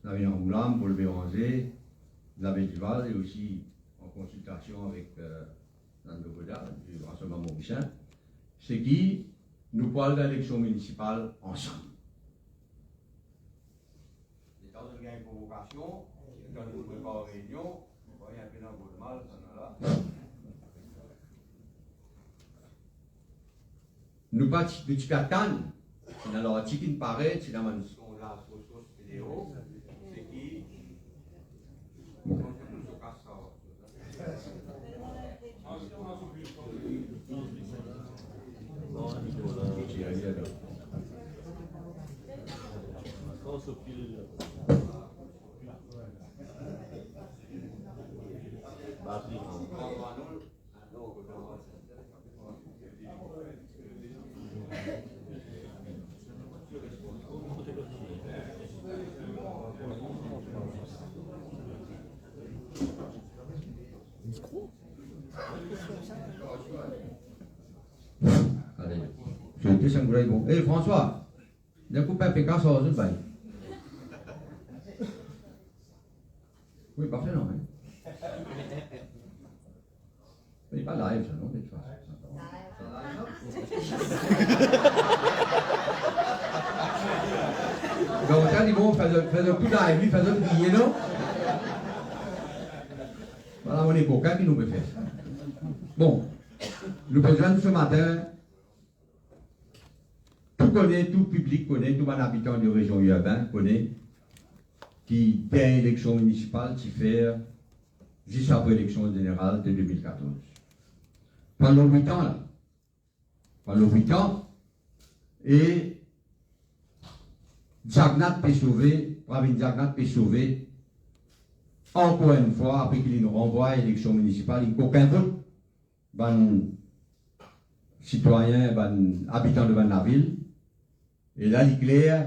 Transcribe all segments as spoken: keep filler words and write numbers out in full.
Flavien Rambourg, Paul Béranger, Isabelle Duval, e osi an konsiltasion avek, euh, Nando Godard, di Rassemblement Morisien, se ki nou pou al dan eleksion minisipal ansam. Letan nou gagn konvokasion, letan nou prepar reynion, nou gagn enn pe dan gol mal, sa la. Nou pa ti, nou ti pe atann, ti ena lartik inn paret, ti ena bann sondaz, sos, sos, video, se ki, bon. Ale. Sete sann gouray bon. Eh, François, li koup inpe kas ar zot bay. Wi, pa fer non, hein. Li pa live, sa, non, de tout fason. Donk, sa, li bon, fer, fer tou live, li fer zot kriye, non? Vwala, mo nek kokin ki nou pe fer sa. Bon, nou pe zwenn se matin, tou kone, tou piblik kone, tou bann abitan de rezion irben kone ki dernie eleksion minisipal ti fer zis apre eleksion zeneral de de mil katorz. Pandan wit an la, pandan wit an, e Jagnat pe sove, Pravind Jagnat pe sove, ankor enn fwa, apre ki linn ranvway eleksion minisipal, linn kokin vot bann sitwayin, bann abitan de bann lavil. E la, li kler,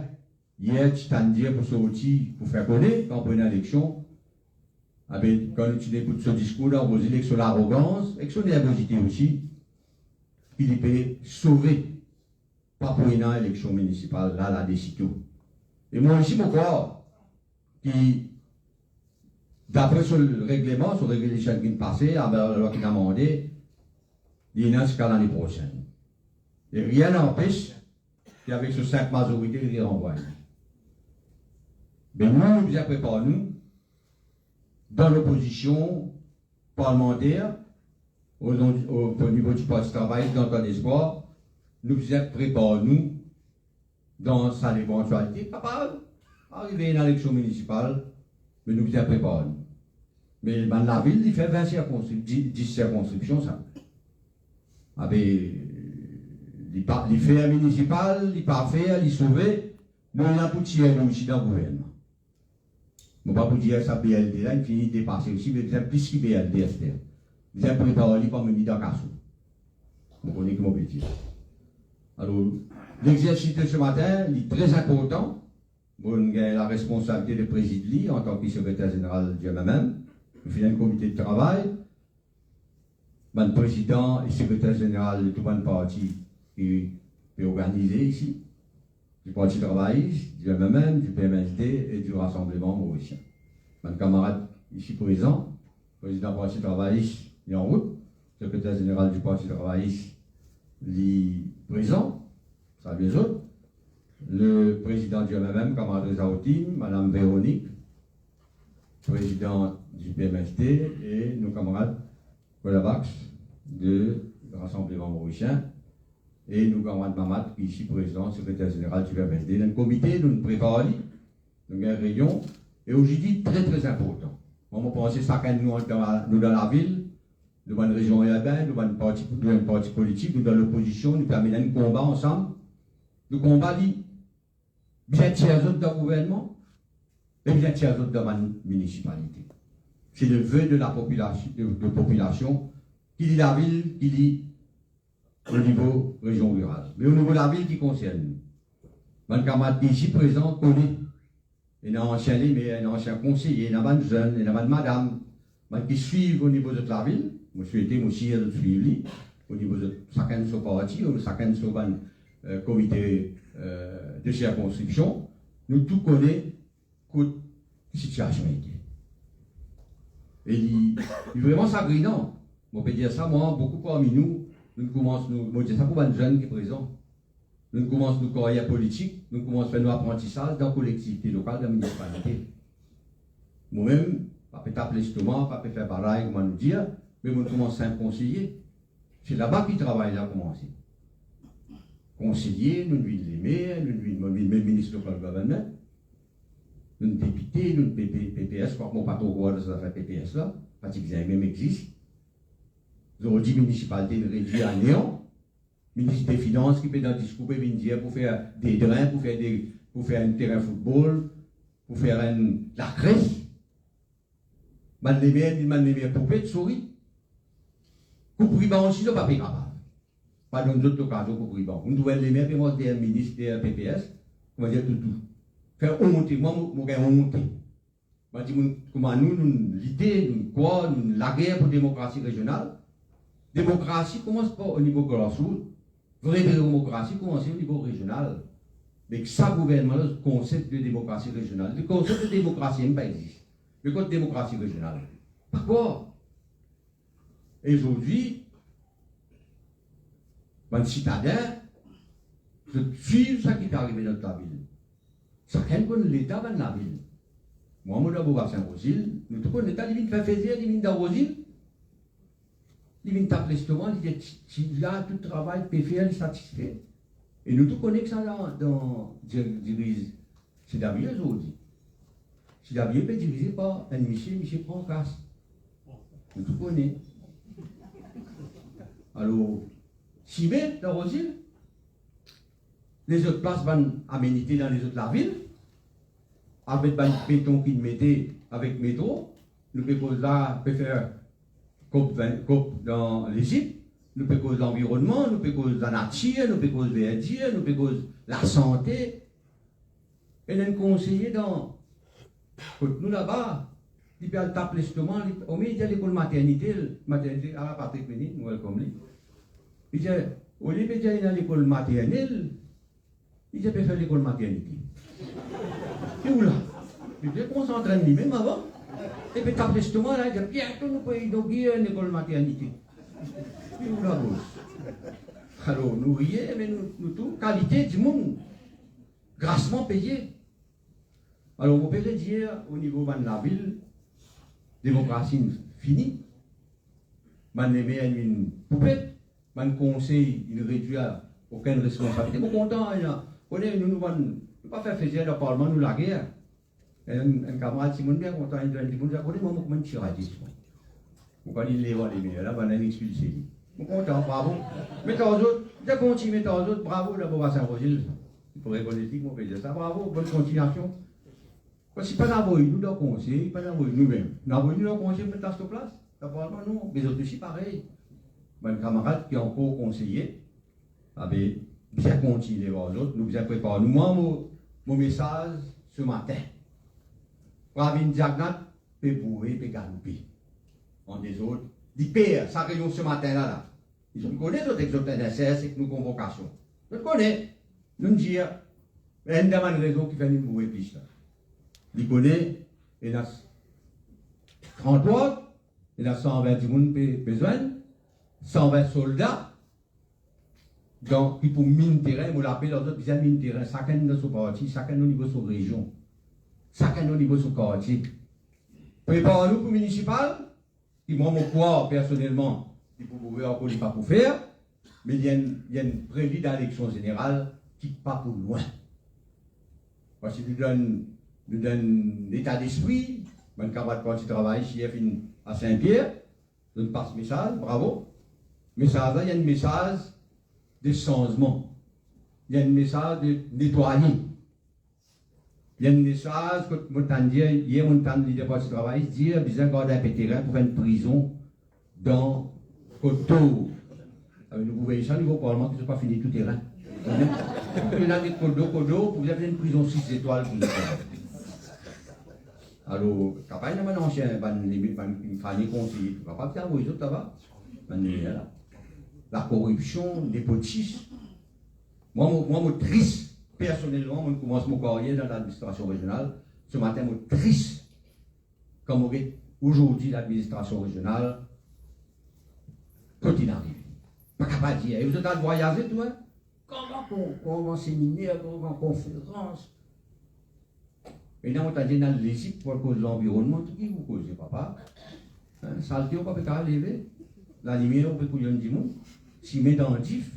yer ti tann dir pou sorti, pou fer kone, kan pou ena eleksion. Abe, kan nou ti ekout so diskour la, nou dir li ek so larogans, ek so nervozite osi, ki li pe sove pa pou ena eleksion minisipal la, la, de sito. E mwa osi, mo krwar ki, dapre so regleman, so regulation ki'nn pase, a, lalwa ki'nn amande, li ena ziska lane prosenn. E rien n'anpes ki avek so sinp mazorite, li ranvway. Me nou, nou bizin prepar nou, dan lopozision parlmanter, o, o, o nivo di Parti Travayis, dan Tan Lespwar, nou bizin prepar nou dan sa levantwalite, kapav arive ena eleksion minisipal, me nou bizin prepar nou. Me bann lavil, li fer vin sirkonskrip-, di-, dis sirkonskripsion sa. Abe, li pa, li fer minisipal, li pa fer, li sove, nou la pou tir nou isi dan gouvernman. Mo pa pou dir sa B L D la, inn fini depase osi, me bizin plis ki B L D aster. Bizin prepar li pa mennen dan kaso. Mo kone ki mo pe dir. Alor, lexersis de se matin, li tre inportan. Mo gagn laresponsabilite de prezid li antan ki sekreter zeneral di M M M. Nou finn ena enn komite de travay. Bann prezidan e sekreter zeneral de tou bann parti ki pe organize isi, di Parti Travayis, di M M M, di P M S D e di Rassemblement Morisien. Bann kamarad isi prezan, prezidan Parti Travayis, li anrout, sekreter zeneral di Parti Travayis, li prezan, salie zot, le prezidan di M M M, kamarad Reza Otim, madam Véronique, prezidan di P M S D, e nou kamarad Kola Bax de Rassemblement Morisien, e nou kamarad Mamat, ki isi prezan, sekreter zeneral di P M S D. Dan komite, nou prepar li, nou gagn reynion, e ozordi, tre, tre inportan. Mwa, mo panse sakenn nou dan la, nou dan lavil, nou bann rezion irben, nou bann parti, nou bann parti politik, nou dan lopozision, nou pe amenn enn konba ansam. Nou konba li, bizin tir zot dan gouvernman, e bizin tir zot dan bann minisipalite. Se le ve de la popilasion, de, de popilasion, ki li lavil, ki li o nivo rezion riral. Me o nivo lavil ki konsern nou. Bann kamarad ki isi prezan kone, ena ansien lemer, ena ansien konseye, ena bann zenn, ena bann madam, bann ki swiv o nivo zot lavil, mo swete, mo sir zot swiv li, o nivo zot, sakenn so parti, o sakenn so bann, eh, komite, eh, de sirkonskripsion, nou tou kone kot sitiasion ete. E li, li vreman sagrinan. Mo pe dir sa, mwa, boukou parmi nou, nou koumans, nou, mo dir sa pou bann zenn ki prezan. Nou koumans nou karyer politik, nou koumans fer nou aprantisaz dan kolektivite lokal, dan minisipalite. Momem, pa pe tap lestoma, pa pe fer baray, kouma nou dir, me mo koumans sinp konseye. Se laba ki travay la koumanse. Konseye, nou vinn lemer, nou vinn, mo vinn mem minis lokal gouvernman, nou depite, nou P P, P P S, kwak mo pa tro krwar dan sa zafer P P S la, pa ti bizin mem existe. Zordi, minisipalite inn redwir a nean. Minis de finans ki pe dan diskour pe vinn dir pou fer de dren, pou fer de, pou fer enn terin foutbol, pou fer enn lakres. Bann lemer, bann lemer poupet, souri. Koup riban osi, zot pa pe kapav. Pa donn zot lokazion koup riban. Ou trouv enn lemer pe mars deryer minis, deryer P P S, kouma dir toutou. Fer onte, mwa, mo, mo gagn onte. Bann dimoun kouma nou, nou lite, nou krwar, nou lager pou demokrasi rezional. Demokrasi koumans par o nivo grassroot. Vre demokrasi koumans o nivo rezional. Me sa gouvernman la, konsep de demokrasi rezional. Le konsep de demokrasi mem pa existe. Me kot demokrasi rezional? Pa krwar. E zordi, bann sitaden, zot swiv sa ki pe arive dan lavil. Sakenn konn leta bann lavil. Mwa, mo dan Bourg Basin Rosil, nou tou konn leta, li vinn fer fezer, li vinn dan Rosil. Li vinn tap lestoma, li dir, ti, ti la, tou travay pe fer, li satisfe. E nou tou kone ki sa dan, dan dir-, diriz C W A zordi. C W A pe dirize par enn misie, misie Prankas. Nou tou kone. Alor, sime dan Rosil, lezot plas bann amenite dan lezot lavil, avek bann beton ki mete avek metro, nou pe koz la, pe fer COP vin, COP dan Lezip, nou pe koz lanvironnman, nou pe koz lanatir, nou pe koz verdir, nou pe koz lasante. Ena enn konseye dan kot nou laba, li pe al tap lestoma, li, olie li al lekol maternite, maternite, ala Patrick vini, nou welcome li. Li dir, olie pe dir li al lekol maternel, li dir pe fer lekol maternite. E ou la? Li pe konsant li mem avan. E pe tap lestoma la, li dir, biento nou pe inogir enn lekol maternite. E ou la, bos? Alor, nou riye, me nou, nou tou, kalite dimoun, grasman peye. Alor, mo pe redir, o nivo bann lavil, demokrasi fini. Bann lemer inn vinn poupet, bann konsey inn redwir a okenn responsabilite. Mo kontan, ena, kone nou, nou bann, nou pa fer fezer dan parlman, nou lager. Enn, enn kamarad dimoun bien kontan, inn dir enn dimoun, dir, kone mwa, mo kouma enn tiraye, mwa. Mo pa li lev lemer la, bann la inn expilse li. Mo kontan, bravo. Met ar zot, dir kontign met ar zot, bravo, dan Bourg Basin Rosil. Li pou rekonet li, mo pe dir sa, bravo, bonn kontignasion. Parski pa inn avoy nou dan konsey, pa inn avoy nou mem. Inn avoy nou dan konsey, met plas to plas. Dan parlman, non, me zot osi parey. Bann kamarad ki ankor konseye, abe, bizin kontign lev ar zot, nou bizin prepar nou. Mwa, mo, mo mesaz se matin. Pravin Jagannath pe boure, pe galoupe. An dezord, li per, sa reyon se matin la, la. Zot kone zot ek zot N S S, ek nou konvokasion. Zot kone, nou dir, enn dan bann rezon kifer nou boure plis la. Li kone, ena trant ward, ena san vin dimoun pe bezwinn, san vin solda, donk, ki pou min terin, mo lapel ar zot, bizin min terin, sakenn dan so parti, sakenn o nivo so rezion, sakenn o nivo so kartie. Prepar nou pou minisipal, ki mwa, mo krwar personelman, li pou boure ankor, li pa pou fer, me li enn, li enn preli dan eleksion zeneral ki pa pou lwin. Parski nou dan, nou dan leta lespri, bann kamarad Parti Travayis, C R, finn a Sin Pier, zot pas mesaz, bravo. Mesaz la, li enn mesaz de sanzman. Li enn mesaz de netwaye. Li enn mesaz kot mo tann dir, yer mo tann lider Parti Travayis dir, bizin gard inpe terin pou fer enn prizon dan Kot Dor. Abe, nou pou vey sa, nivo parlman, ki zot pa fini tou terin. Ena de Kot Dor, Kot Dor, pou bizin fer enn prizon sis zetwal pou zot. Alor, kapav ena bann ansien, bann, bann, bann fane konseye, kapav ti avoy zot laba. Bann, la, lakoripsion, nepotism. Mwa, mo, mwa, mo tris, personelman, mo koumans mo karyer dan ladministrasion rezional. Se matin, mo tris Kan mo get azordi ladministrasion rezional, kot inn arive. Pa kapav dir, e zot al vwayaze tou, hein? Kouma, kouma, kouma seminer, kouma konferans. Ena mo tann dir al Lezip pou al koz lanvironnman, to ki pou koze, papa? Hein, salte ou pa pe kapav leve, lalimier ou pe kouyonn dimoun, sime dan dif,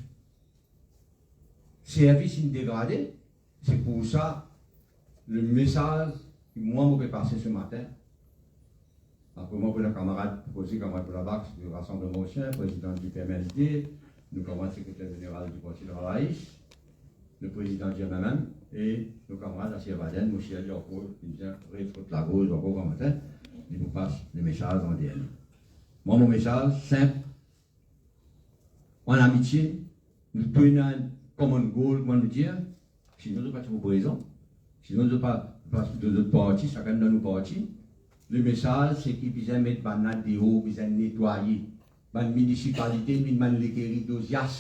servis inn degrade. Se pou sa, le mesaz ki mwa mo pe pase se matin, apre mwa pou la kamarad, pou koze kamarad pou Labax, le Rassemblement Haïtien, prezidan di P M S D, nou kamarad sekreter zeneral di Parti Travayis, le prezidan di M M M, e nou kamarad Asir Vaden, mo sir li ankor, li bizin refrot lagoz ankor gramatin, li pou pas le mesaz an dernie. Mwa, mo mesaz sinp, an amitie, nou tou ena enn common goal, kouma nou dir, sinon zot pa ti pou prezan, sinon zot pa, pa, zot parti, sakenn dan nou parti. Le mesaz se ki bizin met bann la deor, bizin netwaye. Bann minisipalite vinn bann lekeri dozias.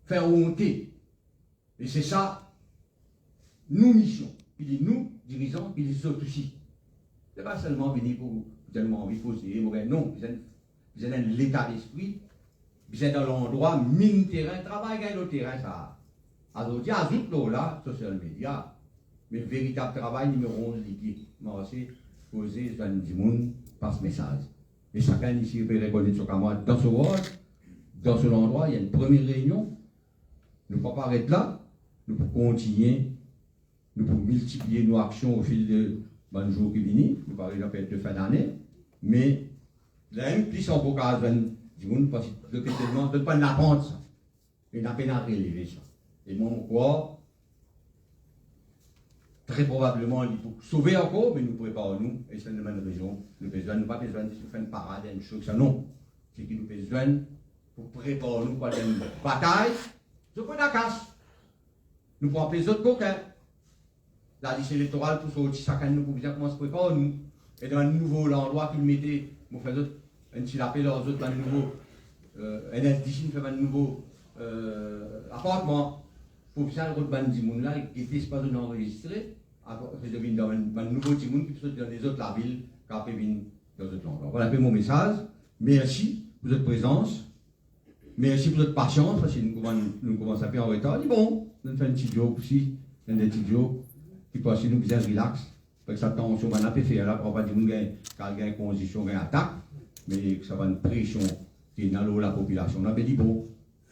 Fer onte. E se sa nou mision, ki li nou dirizan, ki li zot osi. Se pa selman vini pou, pou dir nou anvi poze, mo gagn, non, bizin, bizin enn leta lespri, bizin dan landrwa, minn terin, travay gagn lor terin sa. Azordi azout lor la, sosial media, me veritab travay nimero onz lipie, marse, koze, zwenn dimoun, pas mesaz. E sakenn isi pe rekonet so kamarad dan so ward, dan so landrwa, li enn premie reynion, nou pa pou aret la, nou pou kontigne, nou pou miltiplie nou aksion ofil de bann zour ki vini, nou pa pou aret la pert de fin dane, me la enn plis ankor kapav zwenn dimoun, parski zot pe telman, zot pa ena lapant sa. Ena pena releve sa. E mwa, mo krwar, tre probableman, li pou sove ankor, me nou prepar nou, e se enn bann rezon nou pe zwenn, nou pa pe zwenn pou fer enn parad, enn show, sa non. Se ki nou pe zwenn pou prepar nou pou al dan enn batay, zot pou ena kas. Nou pou apel zot kokin. Lalis elektoral pou sorti, sakenn nou pou bizin koumans prepar nou. E dan enn nouvo landrwa ki mete, mo fer zot enn ti lapel ar zot bann nouvo, eh, N S D C, nou fer bann nouvo, eh, apartman, pou bizin rod bann dimoun la, e gete si pa zot inn anrezistre, apre zot vinn dan bann, bann nouvo dimoun ki pou sot dan lezot lavil, ki pe vinn dan zot landrwa. Vwala enpe mo mesaz. Mersi pou zot prezans. Mersi pou zot pasians, parski nou koumans, nou koumans enpe an retar. Li bon, nou fer enn ti joke osi, enn de ti joke, ki parski nou bizin relax. Parski sa tansion bann la pe fer la, parfwa dimoun gagn, kan gagn konzisyon, gagn atak, me sa bann presion ki ena lor lapopilasion la, me li bon,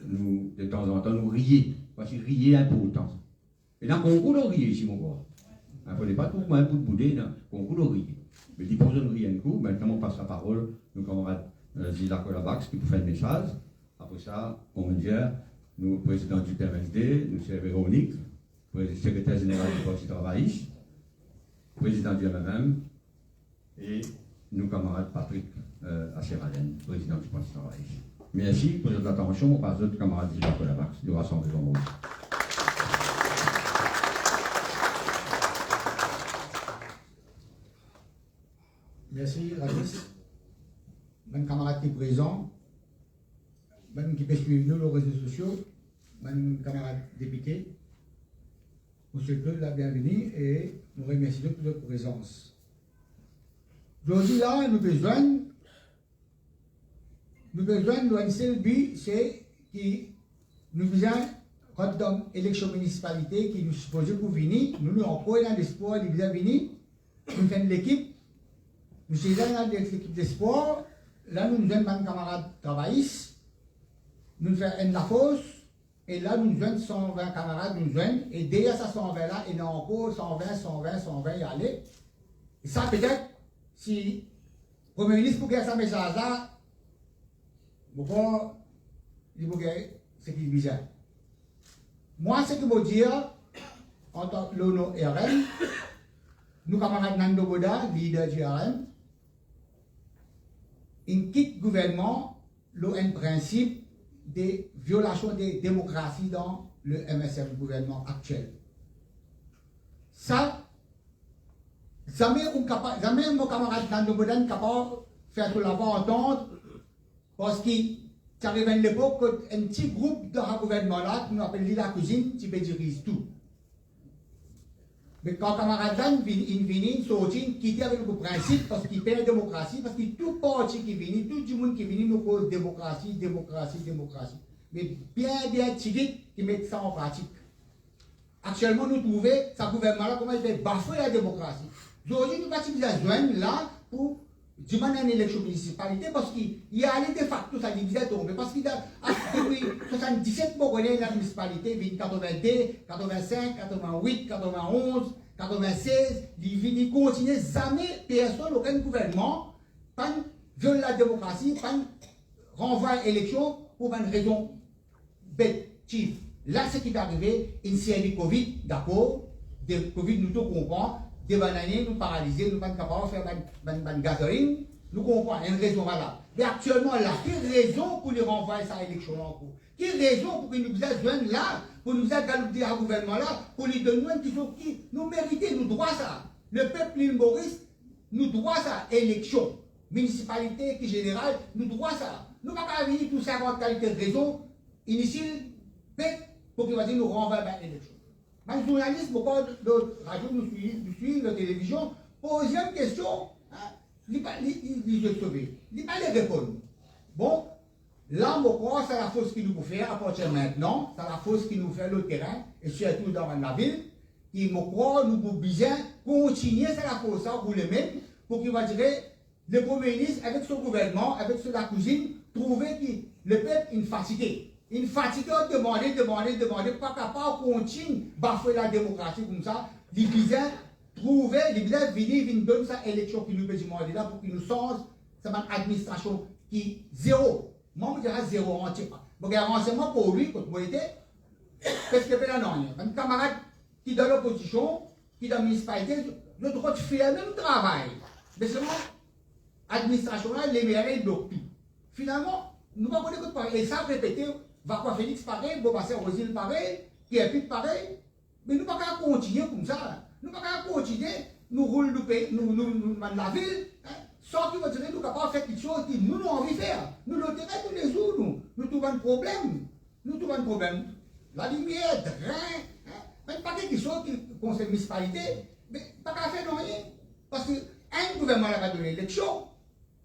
nou, detanzantan, nou riye, parski riye inportan. Ena konkour lor riye isi, mo krwar. Fode pa trouv mwayin pou boude, ena konkour lor riye. Me li pou zot riye enn kou, mintnan mo pas laparol nou kamarad, eh, Zila Kolabax ki pou fer enn mesaz. Apre sa, kouma dir, nou prezidan di P M S D, nou ser Véronique, prezi-, sekreter zeneral di Parti Travayis, prezidan di M M M, e nou kamarad Patrick, eh, Asseralen, prezidan di Parti Travayis. Mersi pou zot latansion, mo pas zot kamarad Zila Kolabax, di Rassemblement. Mersi, Ravis. Bann kamarad ki prezan, bann ki pe swiv nou lor rezo sosio, bann kamarad depite, mo swet zot la bienvini e mo remersi zot pou zot prezans. Zordi la, nou pe zwenn, nou pe zwenn lor enn sel bi, se ki nou bizin rant dan eleksion minisipalite ki nou sipoze pou vini, nou, nou ankor ena lespwar li bizin vini, nou fer enn lekip, nou sipoze ena lekip lespwar, la nou zwenn bann kamarad travayis, nou fer enn lafors, e la nou zwenn san vin kamarad, nou zwenn, e deryer sa san vin la, ena ankor san vin, san vin, san vin, e ale. E sa, petet, si Premie Minis pou gagn sa mesaz la, mo krwar li pou gagn seki li bizin. Mwa, seki mo dir, antan lor non R M, nou kamarad Nando Boda, lider di R M, inn kit gouvernman lor enn prinsip de violasion de demokrasi dan le M S M, gouvernman aktiel. Sa, zame ou kapa-, zame mo kamarad Nando Boda inn kapav fer to lavwa antant, parski ti ariv enn lepok kot enn ti group dan sa gouvernman la, ki nou apel li lakwizinn, ti pe diriz tou. Kan kamarad la inn vini, inn vini, inn sorti, inn kite avek nou prinsip, parski per demokrasi, parski tou parti ki vini, tou dimoun ki vini, nou koz demokrasi, demokrasi, demokrasi. Me bien, bien tigit ki met sa an pratik. Aktielman, nou trouve sa gouvernman la kouma li pe bafwe lademokrasi. Zordi, nou pa ti bizin zwenn la pou dimann enn eleksion minisipalite, parski li ale defakto, sa li bizin tonbe. Parski dan, a, depi swasanndiset, mo kone, enn minisipalite vinn katrevinde, katrevensink, katrevin-wit, katrevin-onz, katrevin-sez, li vinn, li kontigne, zame personn, okenn gouvernman pa'nn viol lademokrasi, pa'nn ranvway eleksion pou bann rezon bet, tif. La, seki pe arive, inn servi Covid, dakor, de Covid, nou tou konpran, de bann ane, nou paralize, nou pa'nn kapav fer bann, bann, bann gathering, nou konpran, enn rezon valab. Me aktielman la, ki rezon pou li ranvway sa eleksion la ankor? Ki rezon pou ki nou bizin zwenn la, pou nou bizin galoup dir sa gouvernman la, pou li donn nou enn kiksoz ki nou merite, nou drwa sa? Lepep Lil Moris, nou drwa sa, eleksion minisipalite ki zeneral, nou drwa sa. Nou pa kapav vini pou sinkant kalite rezon initil, bet, pou ki va dir nou ranvway bann eleksion. Bann zournalis, mo krwar, lor radio, nou swiv, nou swiv, lor televizion, poze enn kestion, hein, li pa, li, li, li zot sove. Li pa le reponn. Bon, la, mo krwar, sa lafors ki nou pou fer apartir mintnan, sa lafors ki nou fer lor terin, e sirtou dan bann lavil, ki mo krwar nou pou bizin kontigne sa lafors la, ou lemem, pou ki va dire, Lepremie Minis, avek so gouvernman, avek so lakouzinn, trouve ki lepep inn fatige. Inn fatige ar demande, demande, demande, pa kapav kontign bafwe lademokrasi koumsa. Li bizin trouve, li bizin vini, vinn donn sa eleksion ki nou pe dimande la, pou ki nou sanz sa bann administrasion ki zero. Mwa, mo dir sa zero, antie pa. Mo gagn ransegnman pou li, kot mo ete, preske pena nanye. Bann kamarad ki dan lopozision, ki dan minisipalite, zot, zot rod fer mem travay. Me selman, administrasion la, lemer la, li blok tou. Finalman, nou pa kone kot pou ale. E sa repete, Vakwa Felix parey, Bobaser Roselyne parey, Pierre Pitt parey. Me nou pa kapav kontigne koumsa. Nou pa kapav kontigne, nou roul nou pei, nou, nou, nou bann lavil, hein, san ki, mo dir, nou kapav fer kiksoz ki nou, nou anvi fer. Nou lor terin toulezour, nou, nou trouv bann problem. Nou trouv bann problem, lalimier, dren, hein, bann pake kiksoz ki konsern minisipalite, me pa kapav fer nanye, parski enn, gouvernman la pa donn eleksion,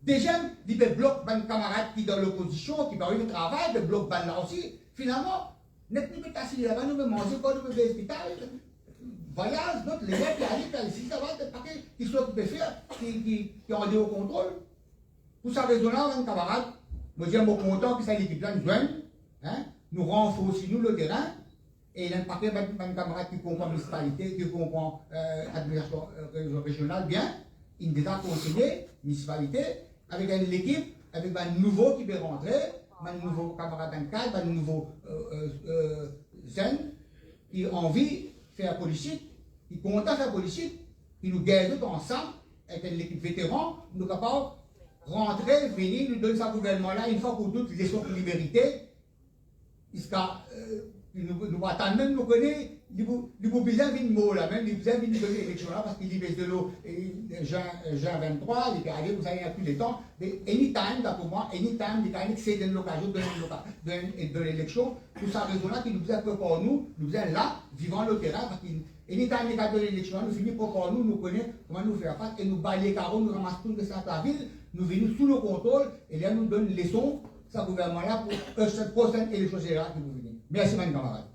deziem, li pe blok bann kamarad ki dan lopozision, ki pe anvi travay, pe blok bann la osi. Finalman, nek nou pe kasiye laba, nou pe manze, kan nou pe vey lopital, vwayaz, lot leger pe ale, pe al isi, laba, bann pake kiksoz ki pe fer, ki, ki, ki andeor kontrol. Pou sa rezon la, bann kamarad, mo dir mo kontan ki sa lekip la nou zwenn, hein, nou ranforsi nou lor terin, e ena enn pake bann, bann kamarad ki konpran minisipalite, ki konpran, eh, administrasion, eh, re-, rezional bien, inn deza kontigne minisipalite, avek enn lekip, avek bann nouvo ki pe rantre, bann nouvo kamarad dan kad, bann nouvo, eh, eh, eh, zenn ki anvi fer politik, ki kontan fer politik, ki nou gagn zot ansam, ek enn lekip veteran, nou kapav rantre, vini, nou donn sa gouvernman la, enn fwa pou tou, leson ki li merite, ziska, eh, nou, nou pa atann mem, nou kone, li pou, li pou bizin vinn mor la mem, li bizin vinn donn eleksion la, parski li pe donn, eh, zin, zin venntrwa, li pe ale koumsa, ena tou letan, me anytime, dapre mwa, anytime, li kapav nek sez enn lokazion, donn enn loka-, donn, donn eleksion. Pou sa rezon la, ki nou bizin prepar nou, nou bizin la, vivan lor terin, parski anytime li kapav donn eleksion, nou fini prepar nou, nou kone kouma nou fer fas, e nou balye karo, nou ramas tou, nou res lavil, nou vini sou nou kontrol, e ler nou donn leson sa gouvernman la pou, eh, sa prosenn eleksion zeneral ki pou vini. Mersi, bann kamarad.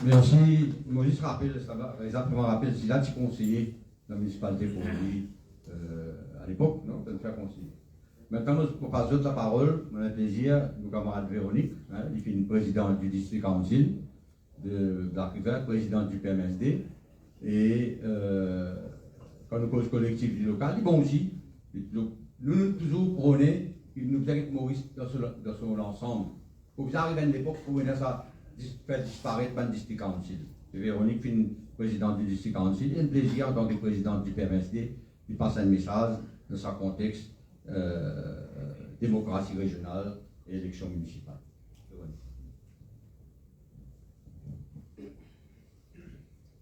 Mersi. Mo zis rapel, sa va, par exanp, mo rapel, si la ti konseye dan minisipalite Porpli, eh, alepok, non, dan fer konseye. Mintnan, mo, mo pas zot laparol, mo ena plezir, nou kamarad Véronique, hein, li finn prezidan du District Council de Black River, prezidan du P M S D, e, eh, kan nou koz kolektif di lokal, li bon osi. Donk, nou, nou touzour prone, nou bizin get Moris dan so, dan so lansanm. Pou bizin ariv enn lepok pou ena sa dis-, fer disparet bann district council. E Véronique finn prezidan di district council, e enn plezir antan ki prezidan di P M S D, li pas enn mesaz dan sa kontex, eh, demokrasi rezional e eleksion minisipal. Véronique.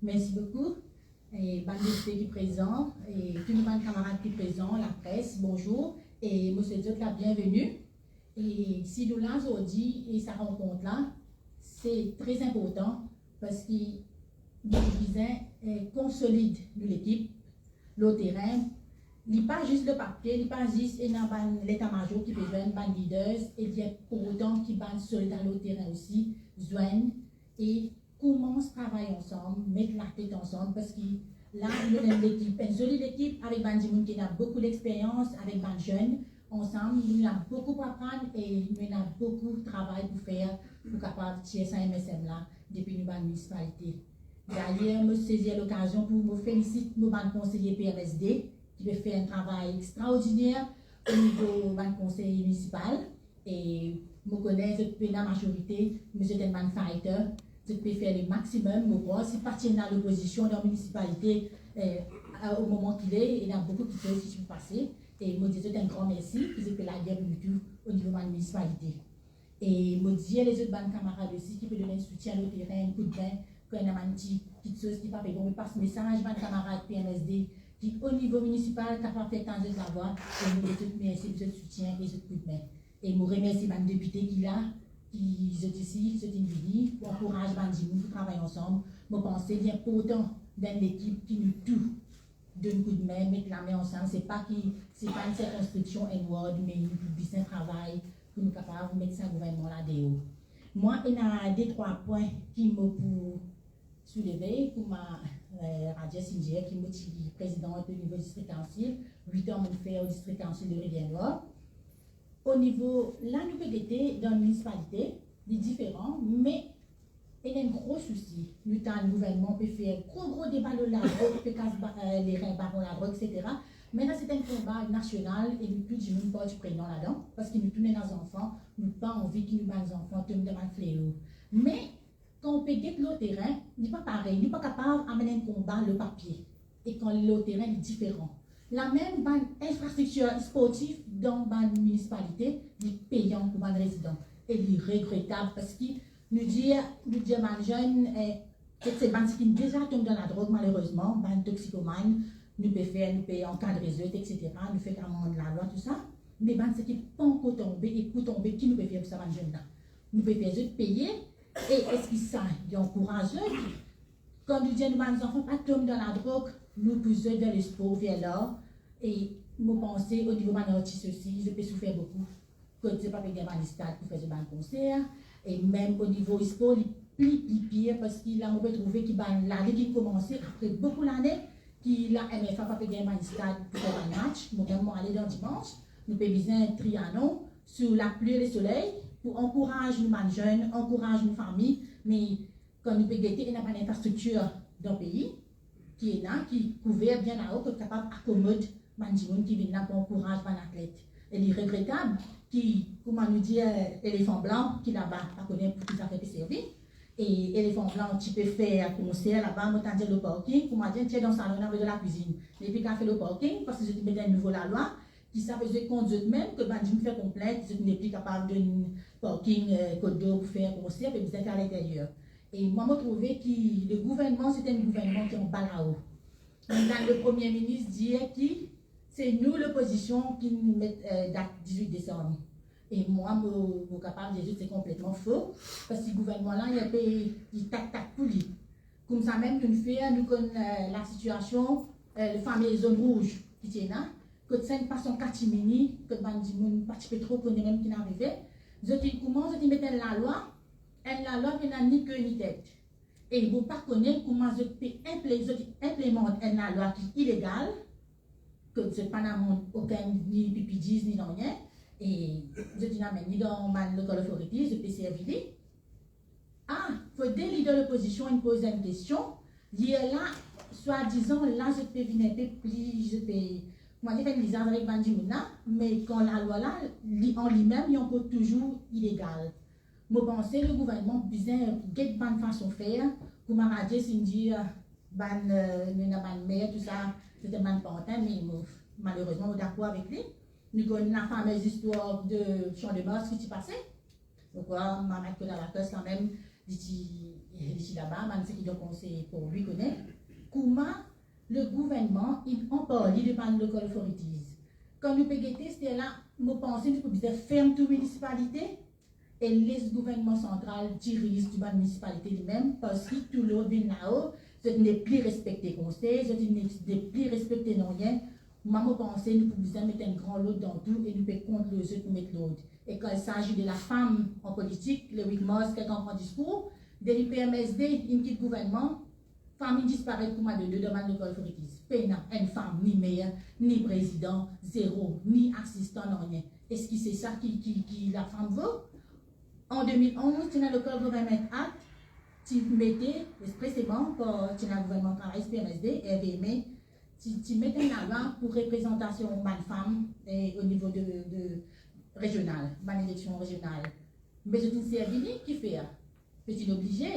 Mersi boukou. E bann depite ki prezan, e tou bann kamarad ki prezan, lapres, bonzour, e mo swet zot labienveni. E si nou la zordi, e sa rankont la, se tre inportan Parski nou bizin, eh, konsolid nou lekip lor terin. Li pa zis lor papie, li pa zis ena bann leta mazor ki pe zwenn, bann leaders, e li inportan ki bann solda lor terin osi zwenn e koumans travay ansam, met latet ansam, parski la nou ena enn lekip, enn zoli lekip avek bann dimoun ki ena boukou lexperyans, avek bann zenn. Ansam nou ena boukou pou aprann e nou ena boukou travay pou fer pou kapav tir sa M S M la depi nou bann minisipalite. Dayer, mo sezir lokazion pou mo felisit mo bann konseye P M S D ki pe fer enn travay extraordiner o nivo bann konsey minisipal. E mo kone zot pena mazorite, me zot enn bann fighter, zot pe fer le maximum. Mo krwar si pa ti ena lopozision dan minisipalite, eh, a, o moman ki le, ena boukou kiksoz ki ti pou pase. E mo dir zot enn gran mersi ki zot pe lager pou nou tou o nivo bann minisipalite. E mo dir lezot bann kamarad osi ki pe donn enn soutien lor terin, enn koudme, kan ena bann ti kiksoz ki pa pe bon, mo pas mesaz bann kamarad P M S D ki o nivo minisipal kapav fer tann zot lavwa, e mo dir zot mersi pou zot soutien e zot koudme. E mo remersi bann depite ki la, ki zot isi, zot inn vini pou ankouraz bann dimoun pou travay ansam. Mo panse li inportan dan enn lekip ki nou tou donn koudme, met lame ansam. Se pa ki, se pa enn sirkonskripsion, enn ward, me nou pou bizin travay pou nou kapav met sa gouvernman la deor. Mwa, ena de trwa pwin ki mo pou souleve, kouma, eh, Rajesh inn dir, ki mo ti prezidan o nivo distrik kaonsil, wit an mo fer o distrik kaonsil de Rivière Noire. O nivo la nou pe gete dan minisipalite, li diferan, me ena enn gro sousi. Nou tann gouvernman pe fer gro, gro deba lor ladrog, pe kas ba-, eh, lerin baron ladrog, etsetera. Me la, se enn konba nasional e nou tou dimoun parti prenan ladan, parski nou tou ena zanfan, nou pa anvi ki nou bann zanfan tom dan bann fleo. Me kan ou pe get lor terin, li pa parey, nou pa kapav amenn enn konba lor papie. E kan li lor terin, li diferan. Lamem bann infrastriktir sportif dan bann minisipalite, li peyan pou bann rezidan. E li regretab, parski nou dir, nou dir bann zenn, eh, e se bann ki deza tom dan ladrog, malerezman, bann toksikomann, nou pe fer, nou pe ankadre zot, etsetera, nou fer amand lalwa, tou sa. Me bann seki pankor tonbe, e pou tonbe, ki nou pe fer pou sa bann zenn la? Nou pe fer zot peye, e eski sa, li ankouraz zot? Kan nou dir nou bann zanfan pa tom dan ladrog, nou pous zot ver lespor, ver lar, e mo panse o nivo bann artis osi, zot pe soufer boukou. Kot zot pa pe gagn bann stad pou fer zot bann konser, e mem o nivo spor, li pli, pli pir, parski la, mo pe trouve ki bann lane ki koumanse apre boukou lane, ki la M F A pa pe gagn bann stad pou fer bann match. Mo mem mo ale dan dimans, nou pe bizin Trianon, sou lapli e lesoley, pou ankouraz nou bann zenn, ankouraz nou fami, me kan nou pe gete, ena bann infrastriktir dan pei ki ena, ki kouver bien lao, ki kapav akomod bann dimoun ki vinn la pou ankouraz bann atlet. E li regretab ki, kouma nou dir, elefan blan ki laba, pa kone pou ki zafer pe servi. E elefan blan ti pe fer konser laba, mo tann dir lor parking, kouma dir, ti dan salon, ena dan lakwizinn. Li pa kapav fer lor parking, parski zot inn met enn nouvo lalwa, ki sa pe zot kont zot mem, kot bann dimoun fer konplint, zot nepli kapav donn parking, eh, kot dor pou fer konser, pe bizin fer alinteryer. E mwa, mo trouve ki le gouvernman, se enn gouvernman ki anba lao. Mem le Premie Minis dir ki se nou, lopozision, ki met, eh, dat dizwit desam. E mwa, mo, mo kapav dir zot se konpletman fo, parski gouvernman la, li pe, li tak-tak pou li. Koumsa mem nou fer, nou konn, eh, lasitiasion, eh, le fame zone rouge ki ti ena, kot sa inn pas an katimini, kot bann dimoun pa ti pe tro kone mem ki'nn arive. Zot inn koumans, zot inn met enn lalwa, enn lalwa ki ena ni ke ni tet. E mo pa kone kouma zot pe inple-, zot inn inplemant enn lalwa ki ilegal, kot zot pa'nn amand okenn ni P P Ds ni nanye, e zot inn amenn li dan bann local authorities, zot pe servi li. Ah, fode lider lopozision inn poz enn kestion, ler la, swadizan, la zot pe vinn inpe pli, zot pe, kouma dir, fer lizaz avek bann dimoun la, me kan lalwa la, li an limem, li ankor touzour ilegal. Mo panse le gouvernman bizin get bann fason fer, kouma Rajesh inn dir, bann, eh, nou ena bann mer, tou sa, se enn bann pantin, me mo, malerezman, mo dakor avek li. Nou konn lafamez istwar de Champ de Mars ki ti pase. Donk, mwa, mo met kot Alakos la mem, li ti, li ti laba, bann seki dan konsey pou li kone. Kouma le gouvernman inn anpar li de bann local authorities? Kan nou pe gete, se la, mo panse nou pou bizin ferm tou minisipalite, e les gouvernman santral diriz tou bann minisipalite limem, parski tou lord vinn lao, zot nepli respekte konsey, zot nepli respekte nanye. Mwa, mo panse nou pou bizin met enn gran lord dan tou e nou pe kont lor zot pou met lord. E kan il s'agit de la femme en politique, le huit mars, kan li pran diskour, depi P M S D inn kit gouvernman, fam inn disparet kouma dodo dan bann local authorities. Pena enn fam, ni mer, ni prezidan, zero, ni asistan, nanye. Eski se sa ki, ki, ki lafam vo? An de mil onz, ti ena Local Government Act, ti mete expreseman par, ti ena gouvernman Karalis P M S D, R V M A, ti, ti met enn lalwa pou reprezantasion bann fam, eh, o nivo de, de rezional, bann eleksion rezional. Me zot inn servi li, kifer? Zot inn oblize.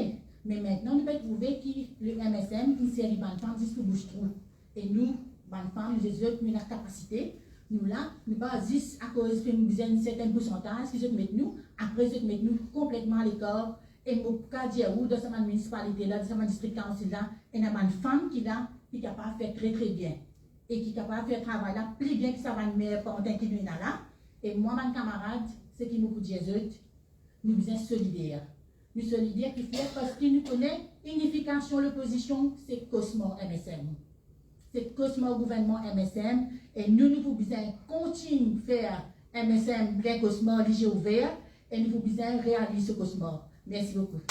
Me mintnan, nou pe trouve ki le M S M inn servi bann fam zis pou bous trou. E nou, bann fam, nou zot, nou ena kapasite, nou la, nou pa zis akoz finn bizin enn sertin poursantaz ki zot met nou, apre zot met nou konpletman alekar. E mo pou kapav dir ou, dan sa bann minisipalite la, dan sa bann distrik kaonsil la, ena bann fam ki la, ki kapav fer tre, tre bien. E ki kapav fer travay la pli bien ki sa bann mer pantin ki nou ena la. E mwa, bann kamarad, seki mo pou dir zot, nou bizin solider. Nou solider kifer? Parski nou kone inifikasion lopozision, se kosmar M S M. Se kosmar gouvernman M S M, e nou, nou pou bizin kontign fer M S M bien kosmar, lizie ouver, e nou pou bizin realiz se kosmar. Mersi boukou.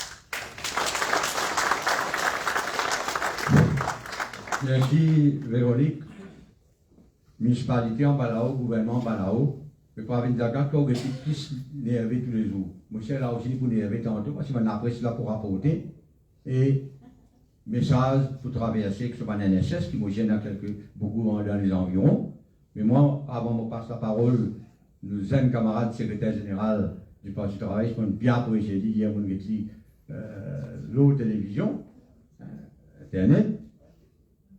Mersi, Véronique. Minisipalite anba lao, gouvernman anba lao, me pa vinn zaga ki ou gete plis nerve toulezour. Mo sir la osi li pou nerve tanto, parski bann lapres la pou raporte, e mesaz pou traverse ek so bann N S S ki mo dir ena kelke, boukou dan lezanviron. Me mwa, avan mo pas laparol nou zenn kamarad sekreter zeneral di Parti Travayis, mo bien apresie li, yer mo get li, eh, lor televizion, eh, internet.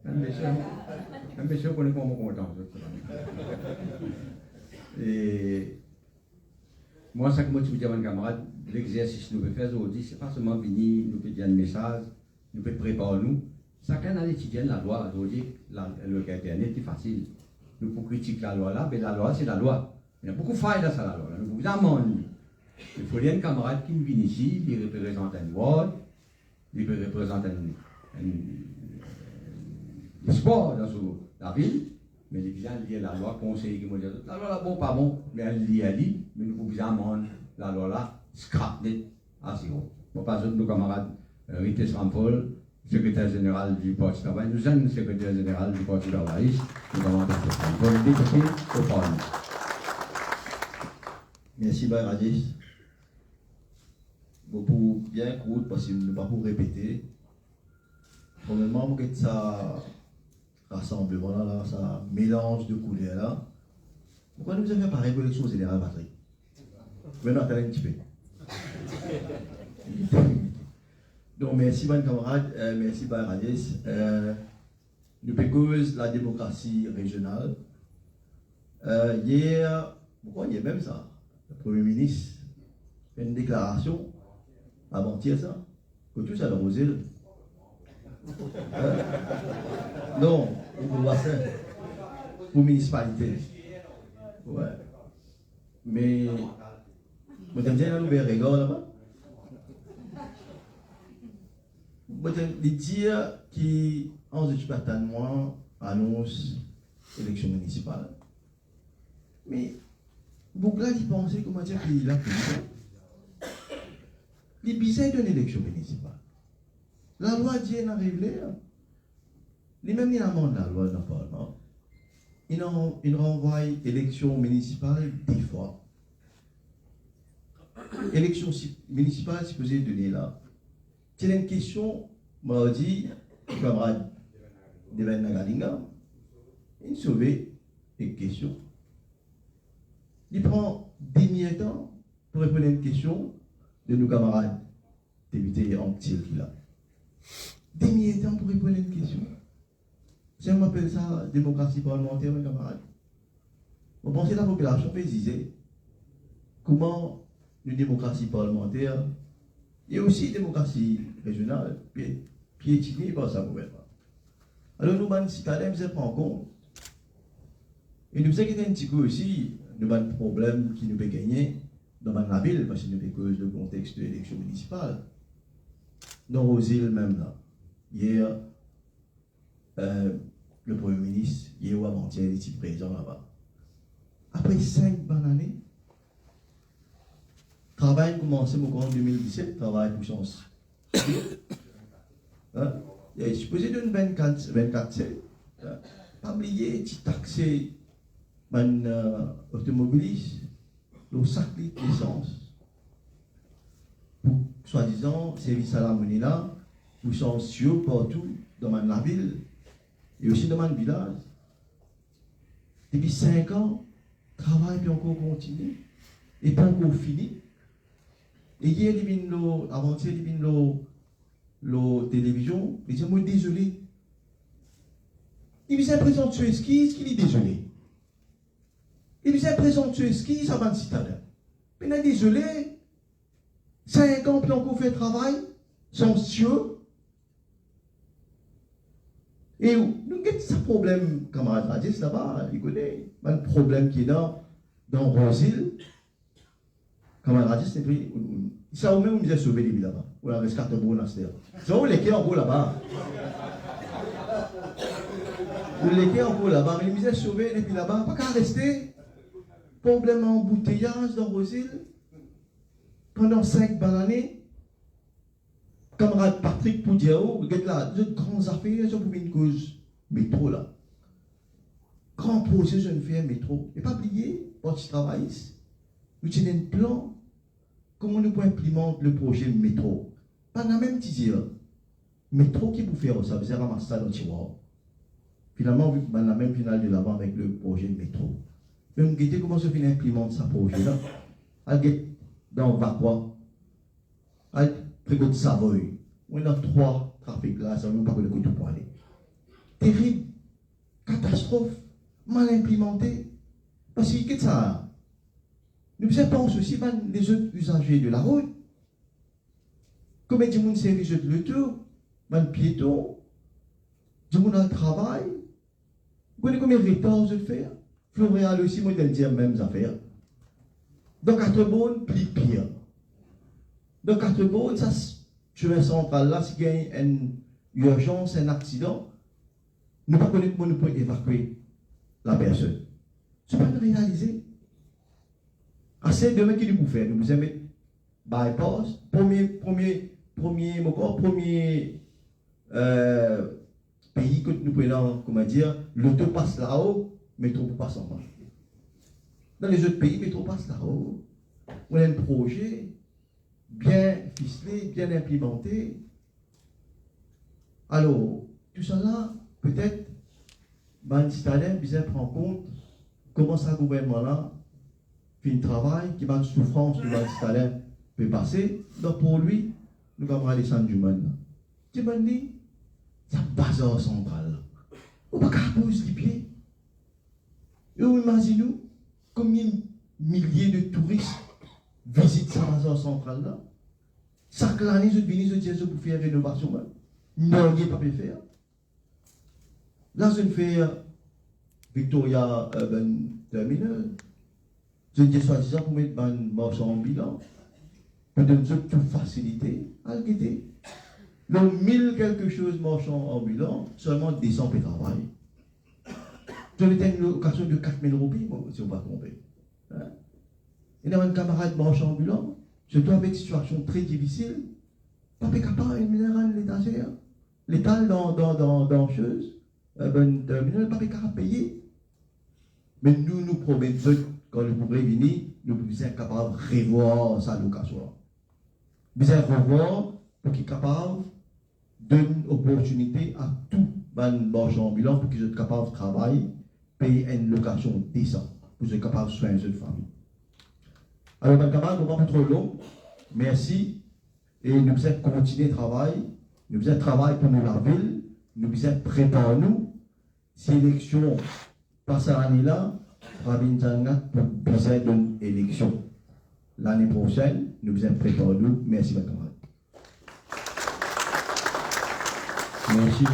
Enn mesie, enn mesie, ou kone kouma mo kontan zot. E mwa, seki mo ti pou dir bann kamarad, lexersis nou pe fer zordi, se pa selman vini, nou pe dir enn mesaz, nou pe prepar nou. Sakenn al etidie enn lalwa, zordi, la, lor internet, li fasil. Nou pou kritik lalwa la, me lalwa, se lalwa. Ena boukou fay dan sa lalwa la, nou pou bizin amann li. Li fode enn kamarad ki vinn isi, li reprezant enn ward, li pe reprezant enn, enn, enn lespwar dan so lavil, me li bizin lir lalwa, konsey ki mo dir zot. Lalwa la bon, pa bon, me al lir li, me nou pou bizin amann lalwa la, scrap net, a zero. Mo pas zot nou kamarad, eh, Rithes Ramphol, sekreter zeneral di Parti Travay, nou zenn sekreter zeneral di Parti Travayis, nou kamarad Rithes Ramphol, depite o Parlman. Mersi, Bay Rajesh. Mo pou bien kourt, parski nou pa pou repete. Premierman, mo get sa rasanbleman la, la, sa melanz de kouler la. Mo krwar nou bizin fer parey pou eleksion zeneral, Patrick. Me nou atann enn tipe. Donk, mersi bann kamarad, eh, mersi Bay Rajesh. Eh, Nou pe koz lademokrasi rezional. Eh, yer, mo krwar yer mem sa, Premie Minis fer enn deklarasion, avantier sa, kot ou sa dan Rozel? Eh? Non, pou Basin, pou minisipalite. Wi. Me, mo tann dir ena nouvel regar laba. Mo tann li dir ki, an, zot ti pe atann mwa anons eleksion minisipal. Me boug la, li panse kouma dir ki la pou li bizin donn eleksion minisipal. Lalwa dir ena regle, limem li amann lalwa dan Parlman. Li ran-, li ranvway eleksion minisipal de fwa. Eleksion si-, minisipal sipoze done la. Ti ena enn kestion, mardi, kamarad Deven Nagalinga, li sove ek kestion. Li pran demi-er tan pou reponn enn kestion de nou kamarad depite Anctil ki la. Demi-er tan pou reponn enn kestion. Sa mo apel sa demokrasi parlmanter, me kamarad. Mo panse lapopilasion pe zize kouma nou demokrasi parlmanter e osi demokrasi rezional pe pietine par sa gouvernman. Alor, nou bann sitwayen bizin pran kont, e nou bizin get enn tikou osi nou bann problem ki nou pe gagne dan bann lavil, parski nou pe koz de kontex de eleksion minisipal. Dan Rose Hill mem la, yer, eh, le Premie Minis, yer ou avantier, li ti prezan laba. Apre sink bann ane, travay koumanse, mo krwar, an de mil diset, travay pou sanz. Hein? Li sipoze donn vennkat, vennkat sent. Hein? Pa bliye, ti takse bann, eh, otomobilis lor sak lit lesans. Pou, swadizan, servi sa lamone la, pou sanz tio partou dan bann lavil, e osi dan bann vilaz. Depi sink an, travay pe ankor kontinie, e pa ankor fini. E yer li vinn lor, avantier li vinn lor, lor televizion, li dir, "Mo dezole." Li bizin prezant so eskiz ki li dezole. Li bizin prezant so eskiz a bann sitwayen. Pena dezole, sink an pou ankor fer travay, sanz tio. E nou get sa problem, kamarad Radis laba, li kone bann problem ki ena dan Rose Hill. Kamarad Radis, li, ou, ou, sa ou mem ou bizin sove depi laba. Ou la res Katrebourn aster. Sa ou leke ankor laba. Ou leke ankor laba, me li bizin sove depi laba, pa kapav reste. Problem anbouteyaz dan Rose Hill pandan sink bann ane. Kamarad Patrick pou dir ou, get la, zot gran zafer, zot pou vinn koz metro la. Gran proze zot fer metro. E pa bliye, Parti Travayis, nou ti ena enn plan, kouma nou pou inplimant le proze metro. Bann la mem ti dir, metro ki pou fer sa, bizin ramas sa dan tirwar. Finalman, bann la mem finn al de lavan avek le proze metro. Me nou gete kouma zot finn inplimant sa proze la. Al get dan Vacoas, al pre kot Savoy. Ou ena trwa trafik la, sa ou pa kone kot ou pou ale. Terib, katastrof, mal inplimante. Parski get sa, nou bizin pans osi bann lezot izaze de larout. Konbien dimoun servi zot loto, bann pieton, dimoun al travay, ou kone konbien retar zot fer? Floreal osi, mo inn dir mem zafer. Dan Katrebourn, pli pir. Dan Katrebourn, sa s-, semin santral la, si gagn enn irzans, enn aksidan, nou pa kone kouma nou pou evakwe lapersonn. Zot pa realize. Ase demin ki nou pou fer? Nou bizin met bypass, premie, premie, premie, mo krwar, premie, eh, pei kot nou pou ena, kouma dir, loto pas lao, metro pou pas anba. Dan lezot pei, metro pas lao. Ou ena enn proze bien fisle, bien inplimante, Alor, tousala, petet, bann sitwayen bizin pran kont kouma sa gouvernman la finn travay, ki bann soufrans ki bann sitwayen pe pase, donk pou li, nou kamarad Hasan Juman la. Dimann li, sa bazar santral la, ou pa kapav poz lipie. E ou imazinn ou, konbien milie de touris vizit sa bazar santral la? Sak lane, zot vini, zot dir zot pou fer renovasion, me nanye pa pe fer. La, zot fer Victoria Urban Terminal. Zot dir swadizan pou met bann marsan anbilan, pou donn zot tou fasilite. Al gete. Lor mil kelke soz marsan anbilan, selman de san pe travay. Zot met enn lokasion de kat mil roupi, mo, si mo pa tronpe. Hein? Ena bann kamarad marsan anbilan, sirtou avek sitiasion tre difisil, pa pe kapav, ena rann letazer, letal dan, dan, dan, dan soz, eh, bann terminal, pa pe kapav peye. Me nou, nou promet zot, kan nou pou revini, nou pou bizin kapav revwar sa lokasion la. Bizin revwar pou ki kapav donn oportinite a tou bann marsan anbilan pou ki zot kapav travay, pey enn lokasion desan, pou zot kapav swegn zot fami. Alor, bann kamarad, mo pa pou tro long. Mersi. E nou bizin kontigne travay. Nou bizin travay pou nou lavil. Nou bizin prepar nou. Si eleksion pa sa lane la, Pravin Jangat pou bizin donn eleksion. Lane prosenn, nou bizin prepar nou. Mersi, bann kamarad. Mersi,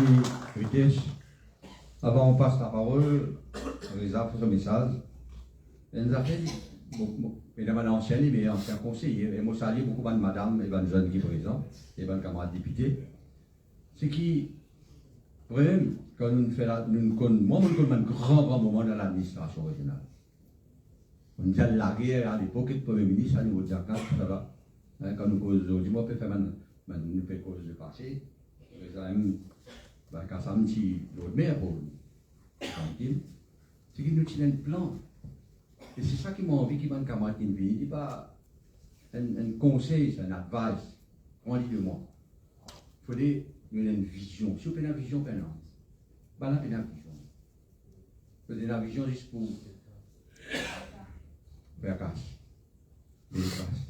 Ritesh. Avan nou pas laparol, Reza pou so mesaz. Enn zafer, bon, bon, ena bann ansien ler, ansien konseye, e mo salie boukou bann madam e bann zenn ki prezan, e bann kamarad depite. Se ki, vremem, kan nou fer la, nou konn, mwa, mo konn bann gran, gran moman dan ladministrasion rezional. Mo ti al lager alepok ek Premie Minis, anivo Diakas, tousala. Hein, kan nou koz zordi, mo pe fer bann, bann, nou pe koz lepase. Reza mem, bann ka sa mem ti Lord Mayor pou trankil. Se ki nou ti ena enn plan. E se sa ki mo anvi ki bann kamarad ki vini, li pa enn, enn konsey, se enn advice. Pran li de mwa. Fode nou ena enn vizion. Si ou pena vizion, pena. Bann la pena vizion. Fode ena vizion zis pou fer kas. Fer kas.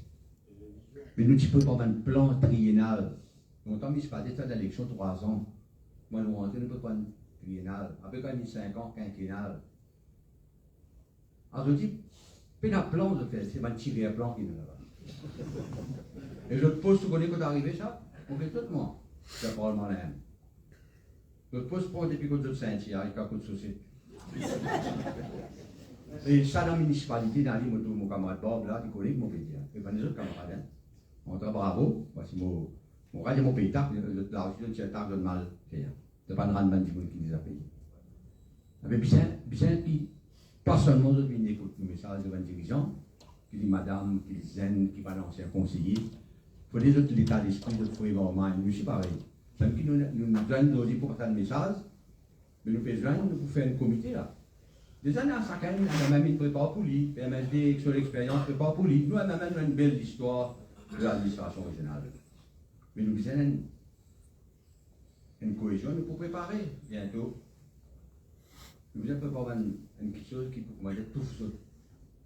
Me nou ti prepar bann plan trienal. Lontan, minisipalite ti dan eleksion trwa zan. Kouma nou rantre, nou prepar enn trienal. Apre, kan li sink an, kinkenal. Azordi, pena plan zot fer, se bann tirer plan ki ena laba. E zot pos, ou kone kot arive sa? Mo get zot mwa, dan parlman la mem. Zot pos pran depi kot zot sintir ziska kot sose. E sa dan minisipalite, dan li, mo trouv mo kamarad Bob la, li kone ki mo pe dir. E bann lezot kamarad, hein. Antre bravo, parski mo, mo rad mo pey tak, zot la osi, zot tir tak, zot mal fer. Zot pa'nn rann bann dimoun ki deza peye. Ape bizin, bizin ki pa selman zot vinn ekout nou mesaz de bann dirizan, ki li madam, ki li zenn, ki bann ansien konseye. Fode zot leta lespri, zot frame of mind, nou osi parey. Samem ki nou, nou, nou zwenn zordi pou partaj mesaz, me nou pe zwenn, nou pou fer enn komite la. Deza, nou sakenn, nou mem inn prepar pou li, M S D ek so lexperyans prepar pou li. Nou mem, nou ena enn bel listwar de ladministrasion rezional. Me nou bizin enn enn koezion, nou pou prepare biento. Nou bizin prepar bann, enn kiksoz ki pou koumans touf zot.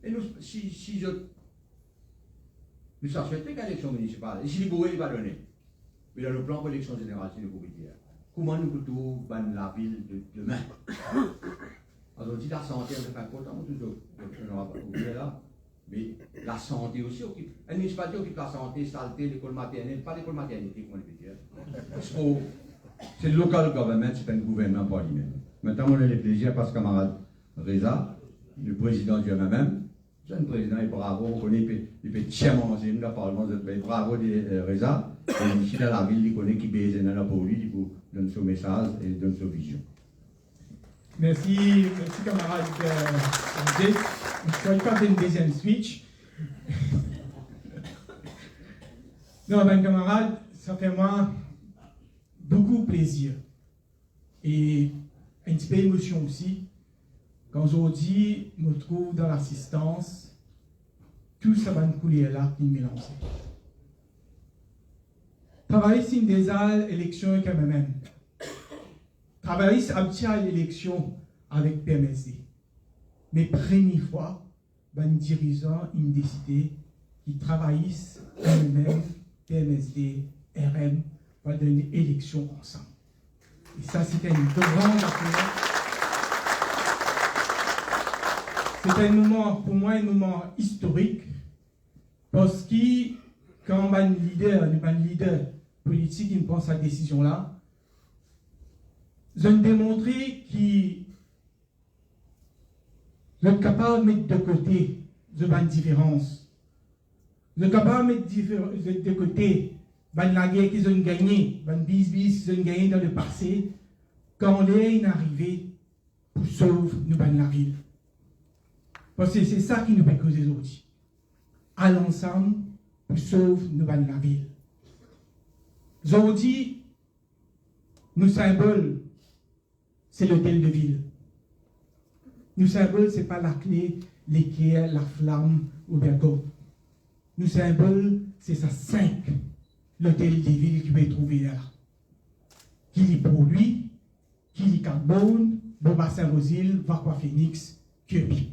E nou, si, si zot, nou sa swete gagn eleksion minisipal, e si li boure, li pa done. Me dan nou plan pou eleksion zeneral, si nou pou dir, kouma nou pou trouv bann lavil de demin? Azordi, lasante, se inportan, mo touzour, nou, nou, nou, nou, la, Me lasante osi okip. Enn minisipalite okip lasante, salte, lekol maternel, pa lekol maternite, kouma nou pe dir. Spor, se local government, se enn gouvernman par limem. Mintnan, mo ena leplezir pas kamarad Reza, le prezidan di M M M. Se enn prezidan, e bravo, ou kone, li pe, li pe tir manze, nou, dan parlman, zot, me bravo de, eh, Reza. E isi, dan lavil, li kone ki bizin ena pou li, li pou donn so mesaz e donn so vizion. Mersi, mersi kamarad, euh, Jess. Je crois pas une deuxième speech. Non, bann kamarad, sa fer mwa boukou plezir e enn tipe emosion osi, kan zordi mo trouv dan lasistans tou sa bann kouler la ki melanze. Travayis inn deza al eleksion ek M M M. Travayis abitye al eleksion avek P M S D. Me premie fwa, bann dirizan inn deside ki travayis, M M M, P M S D, R M, pou al dan enn eleksion ansam. E sa, se enn gran zafer. Se enn moman, pou mwa, enn moman istorik, parski kan bann lider, bann lider politik, inn pran sa desizion la, zot inn demontre ki zot kapav met de kote zot bann diferans. Zot kapav met difer-, zot de kote bann lager ki zot inn gagne, bann bizbiz ki zot inn gagne dan lepase, kan ler inn arive pou sov nou bann lavil. Parski se sa ki nou pe koze zordi. Al ansam pou sov nou bann lavil. Zordi, nou sinbol, se Lotel de Vil. Nou sinbol, se pa lakle, leker, laflam oubien gort. Nou sinbol, se sa sink Lotel de Vil ki pe trouve la. Ki li Port Louis, ki li Cap Beaune, Bourg Bassin Vozil, Vacoas Phoenix, Kirby.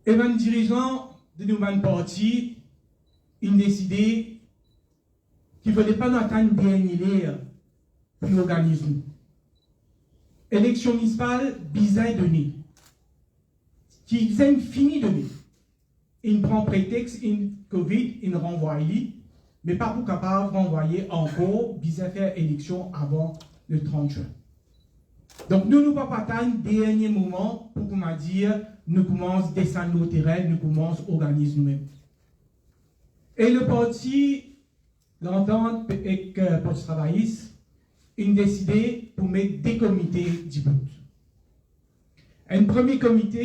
E bann dirizan de nou bann parti inn deside ki fode pa nou atann dernie ler pou nou organiz nou. Eleksion minisipal bizin done. Ki bizin fini done. Inn pran pretex, inn Covid, inn ranvway li, me pa pou kapav ranvwaye ankor, bizin fer eleksion avan le trant zin. Donk nou, nou pa pou atann dernie moman pou, kouma dir, nou koumans desann lor terin, nou koumans organiz noumem. E le parti Lantant ek, eh, Parti Travayis, inn deside pou met de komite dibout. Enn premie komite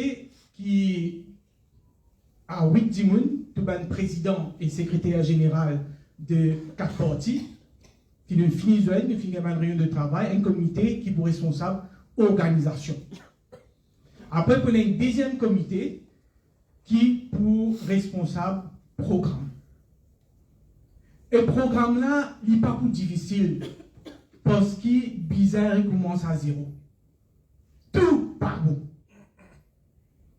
ki a wit dimoun, tou bann prezidan e sekreter zeneral de kat parti, ki nou fini zwenn, nou fini gagn bann reynion de travay, enn komite ki pou responsab organizasion. Apre, pou ena enn deziem komite ki pou responsab program. E program la, li pa pou difisil, parski bizin rekoumans a zero. Tou pa bon.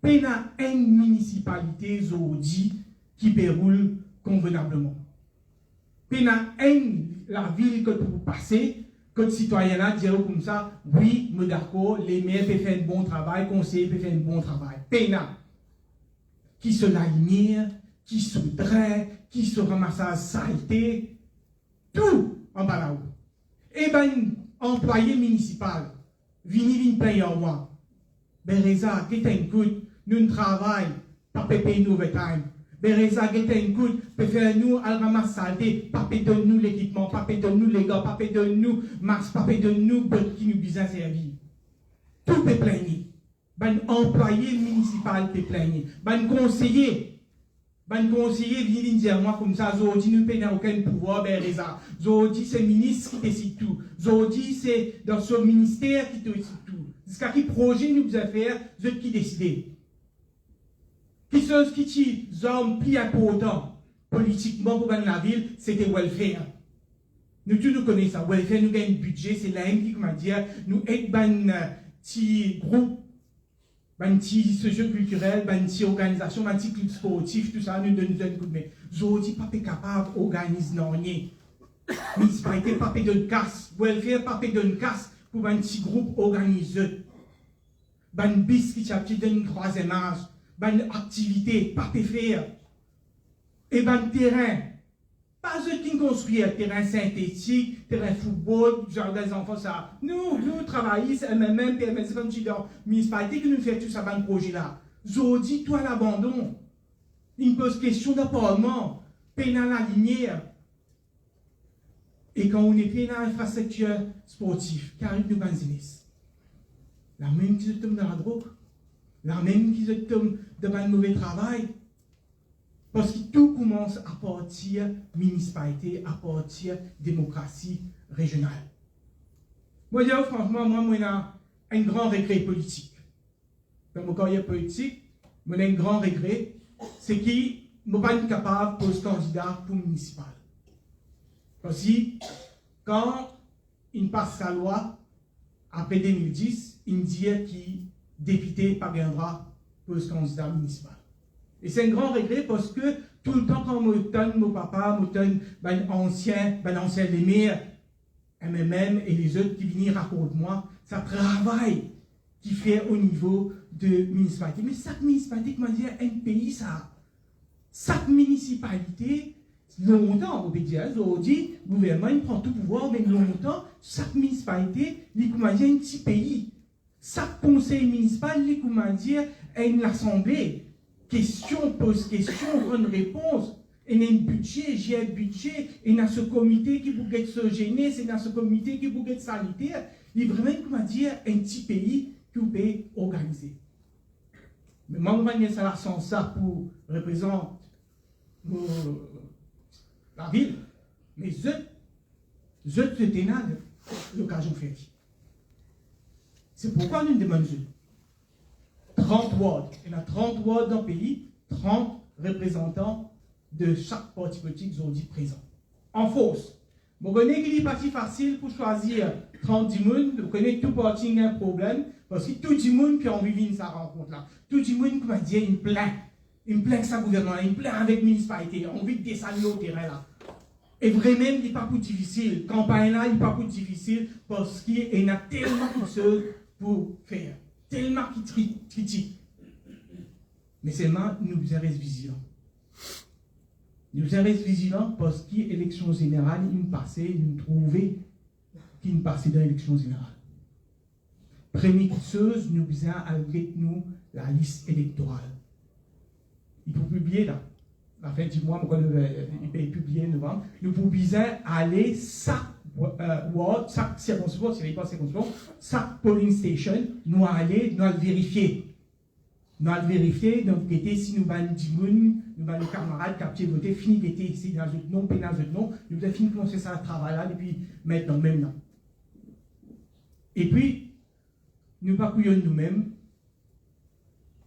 Pena enn minisipalite zordi ki pe roul konvenableman. Pena enn lavil kot ou pou pase, kot sitwayin la dir ou koumsa, "Wi, mo dakor, lemer pe fer enn bon travay, konseye pe fer enn bon travay." Pena. Ki so lalimier, ki so drin, ki so ramasaz salte, tou anba lao. E bann anplwaye minisipal vini, vinn plinn ar mwa. "Be Reza, get enn kout, nou'nn travay, pa pe pey nou overtime. Be Reza, get enn kout, pe fer nou al ramas salte, pa pe donn nou lekipman, pa pe donn nou legan, pa pe donn nou mask, pa pe donn nou bot ki nou bizin servi." Tou pe plingne. Bann anplwaye minisipal pe plingne. Bann konseye, bann konseye vini, vinn dir mwa koumsa, "Zordi nou pena okenn pouvwar, be Reza. Zordi se minis ki desid tou. Zordi se dan so minister ki desid tou. Ziska ki proze nou bizin fer, zot ki deside." Kiksoz ki ti zanm pli inportan politikman pou bann lavil, se te welfare. Nou tou nou kone sa, welfare, nou gagn bize, se la mem ki, kouma dir, nou ed bann, eh, ti group, bann ti sosio-kiltirel, bann ti organizasion, bann ti klib sportif, tousala, nou donn zot enn koudme. Zordi pa pe kapav organiz nanye. Minisipalite pa pe donn kas, welfare pa pe donn kas pou bann ti group organiz zot. Bann bis ki ti abitie donn trwaziem az, bann aktivite pa pe fer. E bann terin, pa zot ki'nn konstrir, terin sintetik, terin foutbol, zardin zanfan, sa. Nou, nou, Travayis, M M M, P M S, kan nou ti dan minisipalite ki nou fer tou sa bann proze la. Zordi, tou al abandon. Inn poz kestion dan parlman, pena lalimier. E kan ou nepli ena infrastriktir sportif, ki ariv nou bann zenes? La mem ki zot tom dan ladrog, la mem ki zot tom dan bann move travay. Parski tou koumans apartir minisipalite, apartir demokrasi rezional. Mo dir ou fransman, mwa, mo ena enn gran regre politik. Dan mo karyer politik, mo ena enn gran regre, se ki mo pa'nn kapav poz kandida pou minisipal. Parski kan inn pas lalwa, apre de mil dis, inn dir ki depite pa gagn drwa poz kandida minisipal. E se enn gran regre, parski toultan kan mo tann mo papa, mo tann bann ansien, bann ansien lemer, M M M e lezot ki vini rakont mwa sa travay ki fer o nivo de minisipalite. Me sak minisipalite, kouma dir, enn pei sa. Sak minisipalite, lontan, on pe dir, zordi, gouvernman, li pran tou pouvwar, me lontan, sak minisipalite, li, kouma dir, enn ti pei. Sak konsey minisipal, li, kouma dir, enn lasanble. Kestion, poz kestion, rann repons. Ena enn bidze, zer bidze, ena so komite ki pou get so zenes, ena so komite ki pou get saniter. Li vremem, kouma dir, enn ti pei ki ou pe organize. Me mwa, mo pa gagn sa lasans sa pou reprezant mo lavil, me zot, zot, zot ena lokazion fer li. Se pourkwa nou demann zot. Trant ward, ena trant ward dan pei, trant reprezantan de sak parti politik zordi prezan. An fors, mo kone ki li pa ti fasil pou swazir trant dimoun, mo kone tou parti ena problem, parski tou dimoun ki anvi vinn sa rankont la. Tou dimoun, kouma dir, inn plin, inn plin sa gouvernman la, inn plin avek minisipalite, anvi desann lor terin la. E vremem, li pa pou difisil, kanpagn la, li pa pou difisil, parski ena telman kiksoz pou fer, telman ki tri-, kritik. Me selman, nou bizin res vizilan. Nou bizin res vizilan parski eleksion zeneral inn pase, nou trouve ki inn pase dan eleksion zeneral. Premie kiksoz, nou bizin al get nou lalis elektoral. Li pou piblie la. Lafin di mwa, mo krwar, eh, li pe piblie novanm. Nou pou bizin ale sak, eh, ward, sak sirkonskripsion, si li pa sirkonskripsion, sak polling station, nou ale, nou al verifie. Nou al verifie, nou gete si nou bann dimoun, nou bann kamarad ki ti vote, fini gete si ena zot nom, pena zot nom, nou bizin fini koumans sa travay la depi mintnan mem la. Epi, nou pa kouyonn noumem,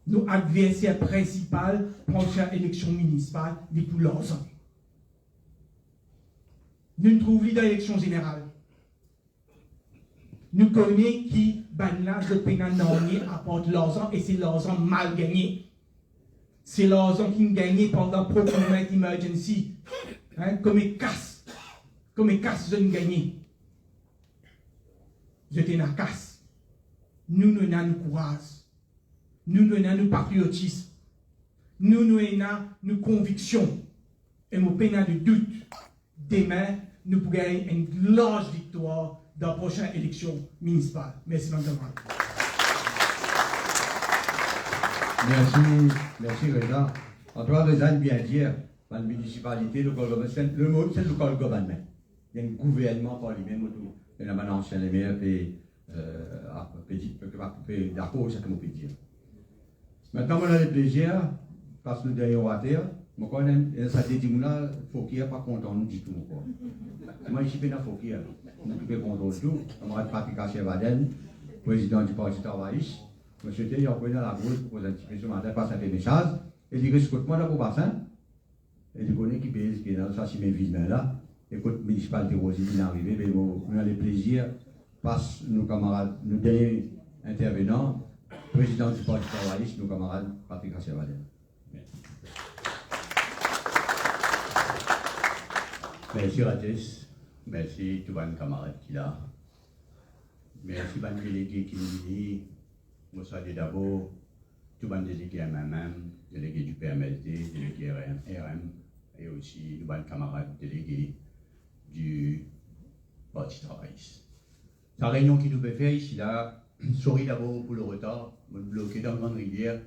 nou adverser prinsipal prosin eleksion minisipal, li pou larzan. Nou trouv li dan eleksion zeneral. Nou kone ki bannla zot pena nanye apart larzan, e se larzan mal gagne. Se larzan ki'nn gagne pandan procurement emergency. Hein, kome kas. Kome kas zot inn gagne. Zot ena kas. Nou, nou ena nou kouraz. Nou, nou ena nou patriotism. Nou, nou ena nou konviksion. E mo pena de dout, demin, nou pou gagn enn larz viktwar dan prosin eleksion minisipal. Mersi, bann kamarad. Mersi, mersi, Reza. Antouka, Reza inn bien dir, bann minisipalite, local government, se, lemond se local government. Li enn gouvernman par limem, otou ena bann ansien lemer pe, eh, a-, pe di-, pe, pe, pe dakor sa ki mo pe dir. Mintnan, mo ena leplezir pas nou dernie orater. Mo krwar ena, ena sa de dimoun la, Fokir pa kontan nou ditou, mo krwar. Mwa isi pena Fokir la. Nou ki pe kontrol tou, kamarad Patrick Asservadin, prezidan di Parti Travayis. Mo swete li ankor ena lakoz pou koz enn tipe so matin, pas enn pe mesaz, e li res kot mwa dan Bourg-Bassin. E li kone ki pez ki ena sa sime Vilmin la, e kot minisipalite Rozi finn arive, be mo, mo ena leplezir pas nou kamarad, nou dernie intervenan, prezidan di Parti Travayis, nou kamarad Patrick Asservadin. Mersi Rajesh, mersi tou bann kamarad ki la. Mersi bann delege ki vini. Mo salye dabor tou bann delege M M M, delege di P M S D, delege R M, R M, e osi nou bann kamarad delege di Parti Travayis. Sa reynion ki nou pe fer isi la, sorry dabor pou leretar, mo bloke dan Grann Rivier,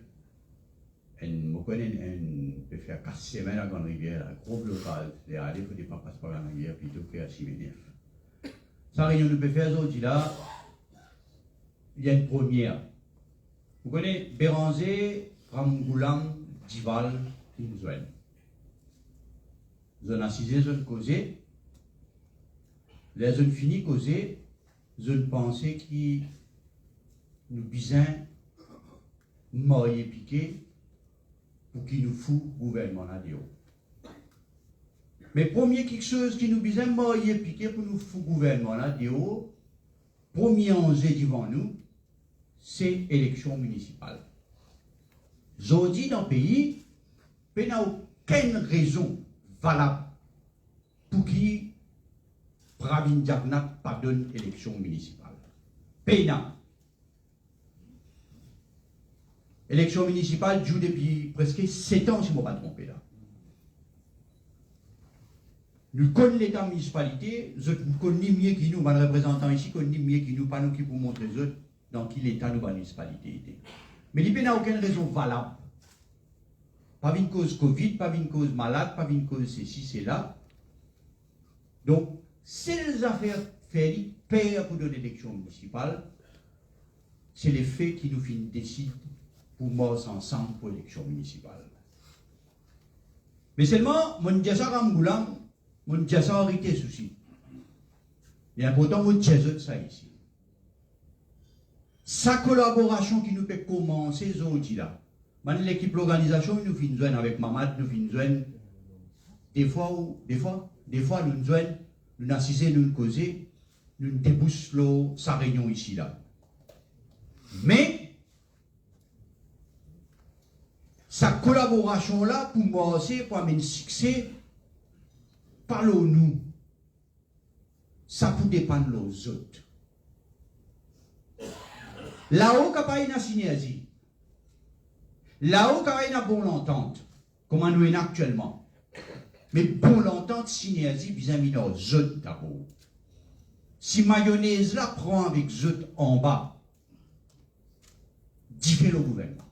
enn, mo konn enn, enn pe fer kas semin la Grann Rivier la, gro blokaz, ler ale fode pa pas par Grann Rivier, plito fer sime nef. Sa reynion nou pe fer zordi la, li enn premie. Ou kone, Beranze Ramgoolam Dival finn zwenn. Zot inn asize, zot inn koze. Ler zot inn fini koze, zot inn panse ki nou bizin marye pike pou ki nou fou gouvernman la deor. Me premie kiksoz ki nou bizin marye pike pou nou fou gouvernman la deor, premie anze divan nou, se eleksion minisipal. Zordi dan pei, pena okenn rezon valab pou ki Pravind Jugnauth pa donn eleksion minisipal. Pena. Eleksion minisipal dure depi preske set an, si mo pa tronpe la. Nou konn leta minisipalite, zot konn li mie ki nou, bann reprezantan isi konn li mie ki nou, pa nou ki pou montre zot dan ki leta nou bann minisipalite ete. Me li pena okenn rezon valab. Pa vinn koz Covid, pa vinn koz malad, pa vinn koz sesi, sela. Donk, sel zafer fer li per pou donn eleksion minisipal, se lefe ki nou finn desid pou mars ansam pou eleksion minisipal. Me selman, mo'nn dir sa Ramgoolam, mo'nn dir sa Aritesh osi. Li inportan mo dir zot sa isi. Sa kolaborasion ki nou pe koumanse zordi la, bann lekip lorganizasion nou finn zwenn avek Mamad, nou finn zwenn de fwa ou, de fwa, de fwa nou zwenn, nou asize, nou koze, nou debous lor sa reynion isi la. Me sa kolaborasion la pou marse, pou amenn sikse, pa lor nou. Sa pou depann lor zot. Lao kapav ena sinerzi. Lao kapav ena bon lantant, kouma nou ena aktielman. Me bon lantant, sinerzi bizin vinn ar zot dabor. Si mayonez la pran avek zot anba, dife lor gouvernman.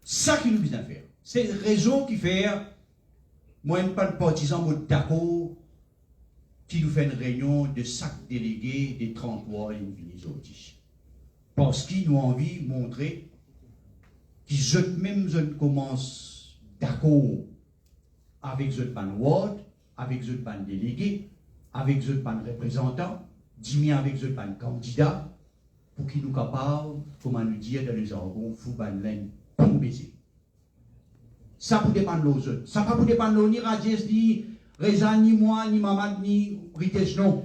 Sa ki nou bizin fer. Se rezon ki fer mwa enn bann partizan mo dakor ki nou fer enn reynion de sak delege de trant ward inn vini zordi. Parski nou anvi montre ki zot mem zot komans dakor avek zot bann ward, avek zot bann delege, avek zot bann reprezantan, diminie avek zot bann kandida, pou ki nou kapav, kouma nou dir dan lezargon, fout bann la enn bon beze. Sa pou depann lor zot. Sa pa pou depann lor ni Rajesh, ni Reza, ni mwa, ni Mamad, ni Ritesh, non.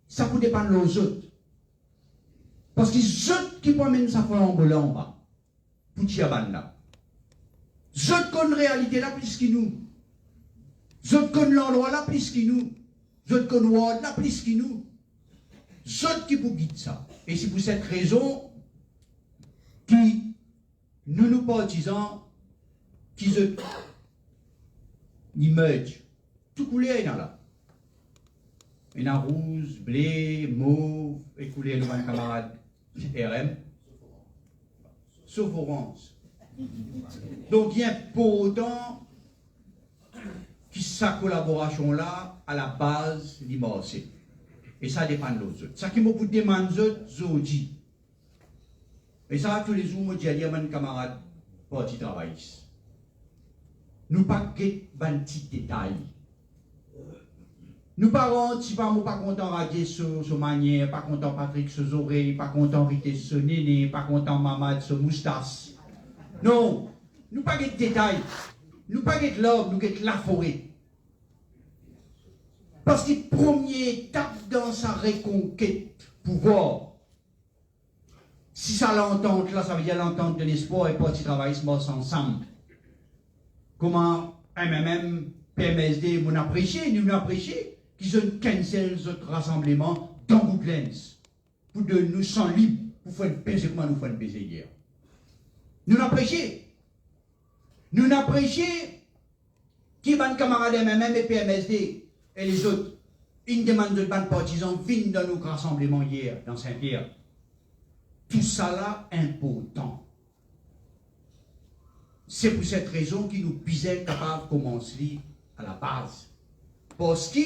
Sa pou depann lor zot. Parski zot ki pou amenn sa flanbo la anba pou tir bann la. Zot konn realite la plis ki nou. Zot konn landrwa la plis ki nou. Zot konn ward la plis ki nou. Zot ki pou gid sa. E se pou set rezon ki nou, nou partizan, ki zot, li merge. Tou kouler ena la. Ena rouz, ble, mov, e kouler nou bann kamarad R M. Sof oranz. Donk, li inportan ki sa kolaborasion la, a la baz, li marse. E sa depann lor zot. Sa ki mo pou demann zot zordi, e sa toulezour mo dir li a bann kamarad Parti Travayis, nou pa get bann ti detay. Nou pa rant, si pa mo pa kontan Rajesh so, so manier, pa kontan Patrick so zorey, pa kontan Ritesh so nene, pa kontan Mamad so moustas. Non, nou pa get detay. Nou pa get larb, nou get lafore. Parski premie etap dan sa rekonket pouvwar, si sa lantant la, savedir lantant de lespwar e Parti Travayis mars ansam. Kouma M M M, P M S D, mo'nn apresie, nou'nn apresie ki zot cancel zot rasanbleman dan Woodlands pou donn nou san lib pou fer enn beze kouma nou fer enn beze yer. Nou'nn apresie. Nou'nn apresie ki bann kamarad M M M e P M S D e lezot inn demann zot bann partizan vinn dan nou rasanbleman yer dan Sin-Pier. Tousala inportan. Se pou set rezon ki nou bizin kapav koumans li a la baz. Parski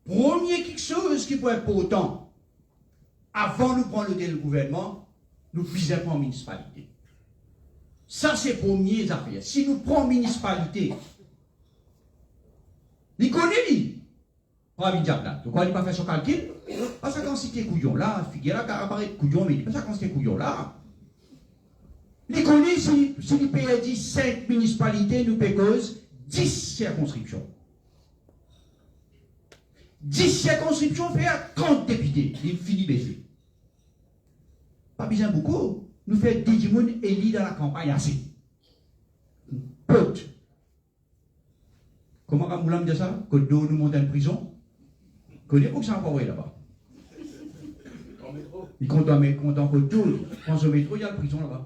premie kiksoz ki pou inportan, avan nou pran lotel gouvernman, nou bizin pran minisipalite. Sa se premie zafer. Si nou pran minisipalite, li kone li, pa vinn diab la. To krwar li pa fer so kalkil? Pa sa kantite kouyon la, figir la kapav paret kouyon, me li pa sa kantite kouyon la. Li kone si, si li perdi sink minisipalite, nou pe koz dis sirkonskripsion. Dis sirkonskripsion fer trant depite, li fini beze. Pa bizin boukou, nou fer de dimoun eli dan lakanpagn, ase. Pot. Kouma Ramboula dir sa? Kot dor nou mont enn prizon. Kone pou ki sa pa voye laba. Li kontan, me kontan kot dor, pran so metro, li al prizon laba.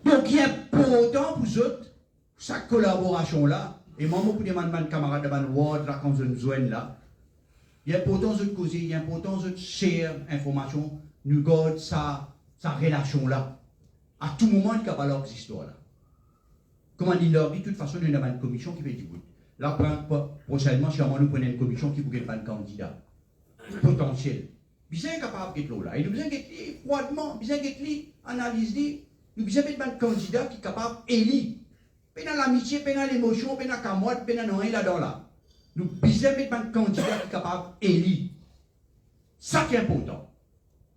Donk, li inportan pou zot sa kolaborasion la, e mwa, mo pou demann bann kamarad dan bann ward la, kan zot zwenn la, li inportan zot koze, li inportan zot share informasion, nou gard sa, sa relasion la. A tou moman, li kapav larg zistwar la. Kouma li larg li, toutfason, nou ena bann komision ki pe dibout. La, pr-, pr-, prosennman, sirman, nou pran enn komision ki pou get bann kandida potansiel. Bizin kapav get lor la. E nou bizin get li fwadman, bizin get li, analiz li. Nou bizin met bann kandida ki kapav eli. Pena lamitie, pena lemosion, pena kamwad, pena nanye ladan la. Nou bizin met bann kandida ki kapav eli. Sa ki inportan.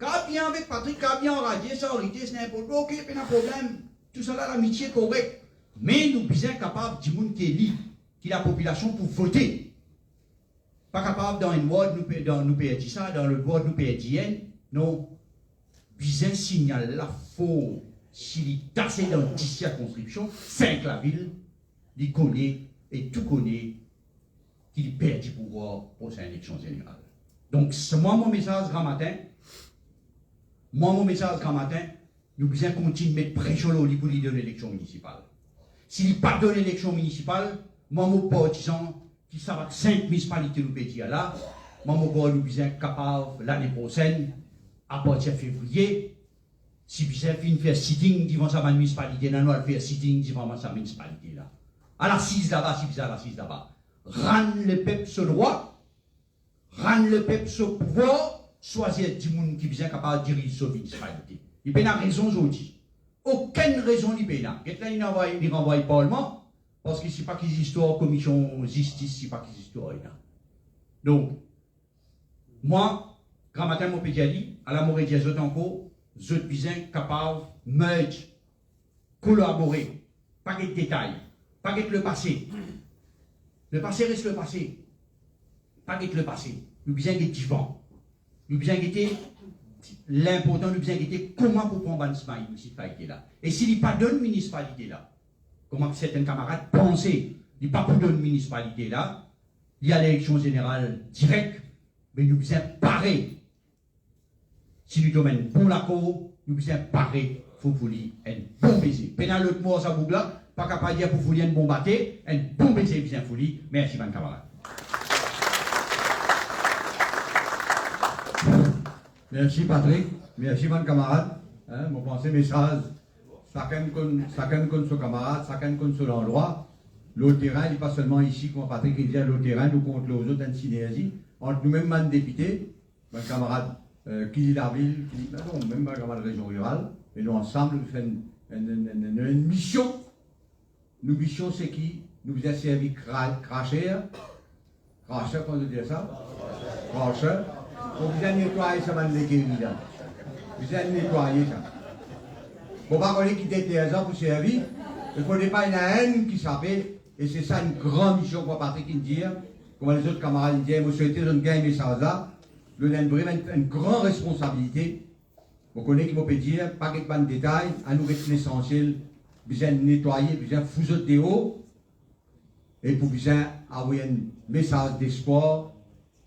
Kapav bien avek Patrick, kapav bien ar Rajesh, ar Ritesh, ninport, ok, pena problem. Tousala, lamitie korek. Me nou bizin kapav dimoun ki eli, ki lapopilasion pou vote. Pa kapav dan enn ward nou pe, dan, nou perdi sa, dan lot ward nou perdi enn. Non. Bizin signal la for, si li ase dan dis sirkonskripsion, sink lavil, li kone, e tou kone ki li perdi pouvwar prosin eleksion zeneral. Donk, se mwa mo mesaz gramatin, mwa mo mesaz gramatin, nou bizin kontign met presion lor li pou li donn eleksion minisipal. Si li pa donn eleksion minisipal, mwa mo partizan ki sa bann sink minisipalite nou pe dir la, mwa mo krwar nou bizin kapav lane prosenn, apartir fevriye, Si bizin vinn fer sitting divan sa bann minisipalite la, nou al fer sitting divan sa minisipalite la. Al asiz laba, si bizin al asiz laba. Rann lepep so drwa, rann lepep so pouvwar, swazir dimoun ki bizin kapav diriz so minisipalite. Li pena rezon zordi. Okenn rezon li pena. Get la, li ranvway, li ranvway parlman, parski sipa ki zistwar komision zistis, sipa ki zistwar ena. Donk, mwa, gramatin mo pe dir li, ala mo redir zot ankor, zot bizin kapav merge, kolabore, pa get detay, pa get lepase. Lepase res lepase. Pa get lepase. Nou bizin get divan. Nou bizin gete linportan, nou bizin gete kouma pou pran bann minisipalite la. E si li pa donn minisipalite la, kouma sertin kamarad panse, li pa pou donn minisipalite la, li al eleksion zeneral direk, me nou bizin pare. Si nou donn enn bon lakor, nou bizin pare pou fout li enn bon beze. Pena lot mo ar sa boug la, pa kapav dir pou fout li enn bon bate, enn bon beze bizin fout li. Mersi bann kamarad. Mersi Patrick, mersi bann kamarad. Hein, mo panse mesaz, sakenn konn, sakenn konn so kamarad, sakenn konn so landrwa. Lor terin, li pa selman isi, kouma Patrick inn dir, lor terin, nou kont lor zot, enn sinerzi ant nou mem bann depite, bann kamarad, euh, ki li lavil, ki li, non, mem bann kamarad rezion riral, e nou ansam, nou fer enn, enn, enn, enn, enn, enn mision. Nou mision se ki nou bizin servi kra-, kraser, kraser, kouma nou dir sa? Kraser. Nou bizin netwaye sa bann legeri la. Bizin netwaye sa. Mo pa kone ki deterzan pou servi, me fode pa ena enn ki sape, e se sa enn gran mision, kouma Patrick inn dir, kouma lezot kamarad inn dir, mo swete zot gagn mesaz la, nou ena enn, vremem enn, enn gran responsabilite. Mo kone ki mo pe dir, pa get bann detay, anou get lesansiel, bizin netwaye, bizin fout zot deor, e pou bizin avoy enn mesaz despwar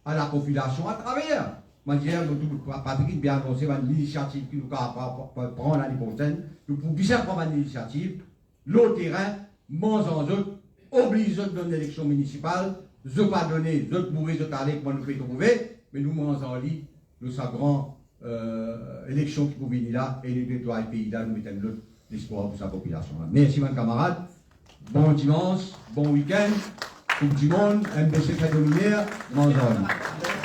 a lapopilasion atraver, mo dir, nou tou, Patrick inn bien anonse bann linisiativ ki nou kapav pran lane prosenn, nou pou bizin pran bann linisiativ, lor terin, manz ar zot, obliz zot donn eleksion minisipal, zot pa done, zot boure, zot ale, kouma nou pe trouve, me nou manz ar li, nou sa gran, euh, eleksion ki pou vini la, e nou netway pei la, nou met enn lot lespwar pou sa popilasion la. Mersi bann kamarad, bon dimans, bon wikenn, Koup di Mond, M B C fer dominer, manz ar li.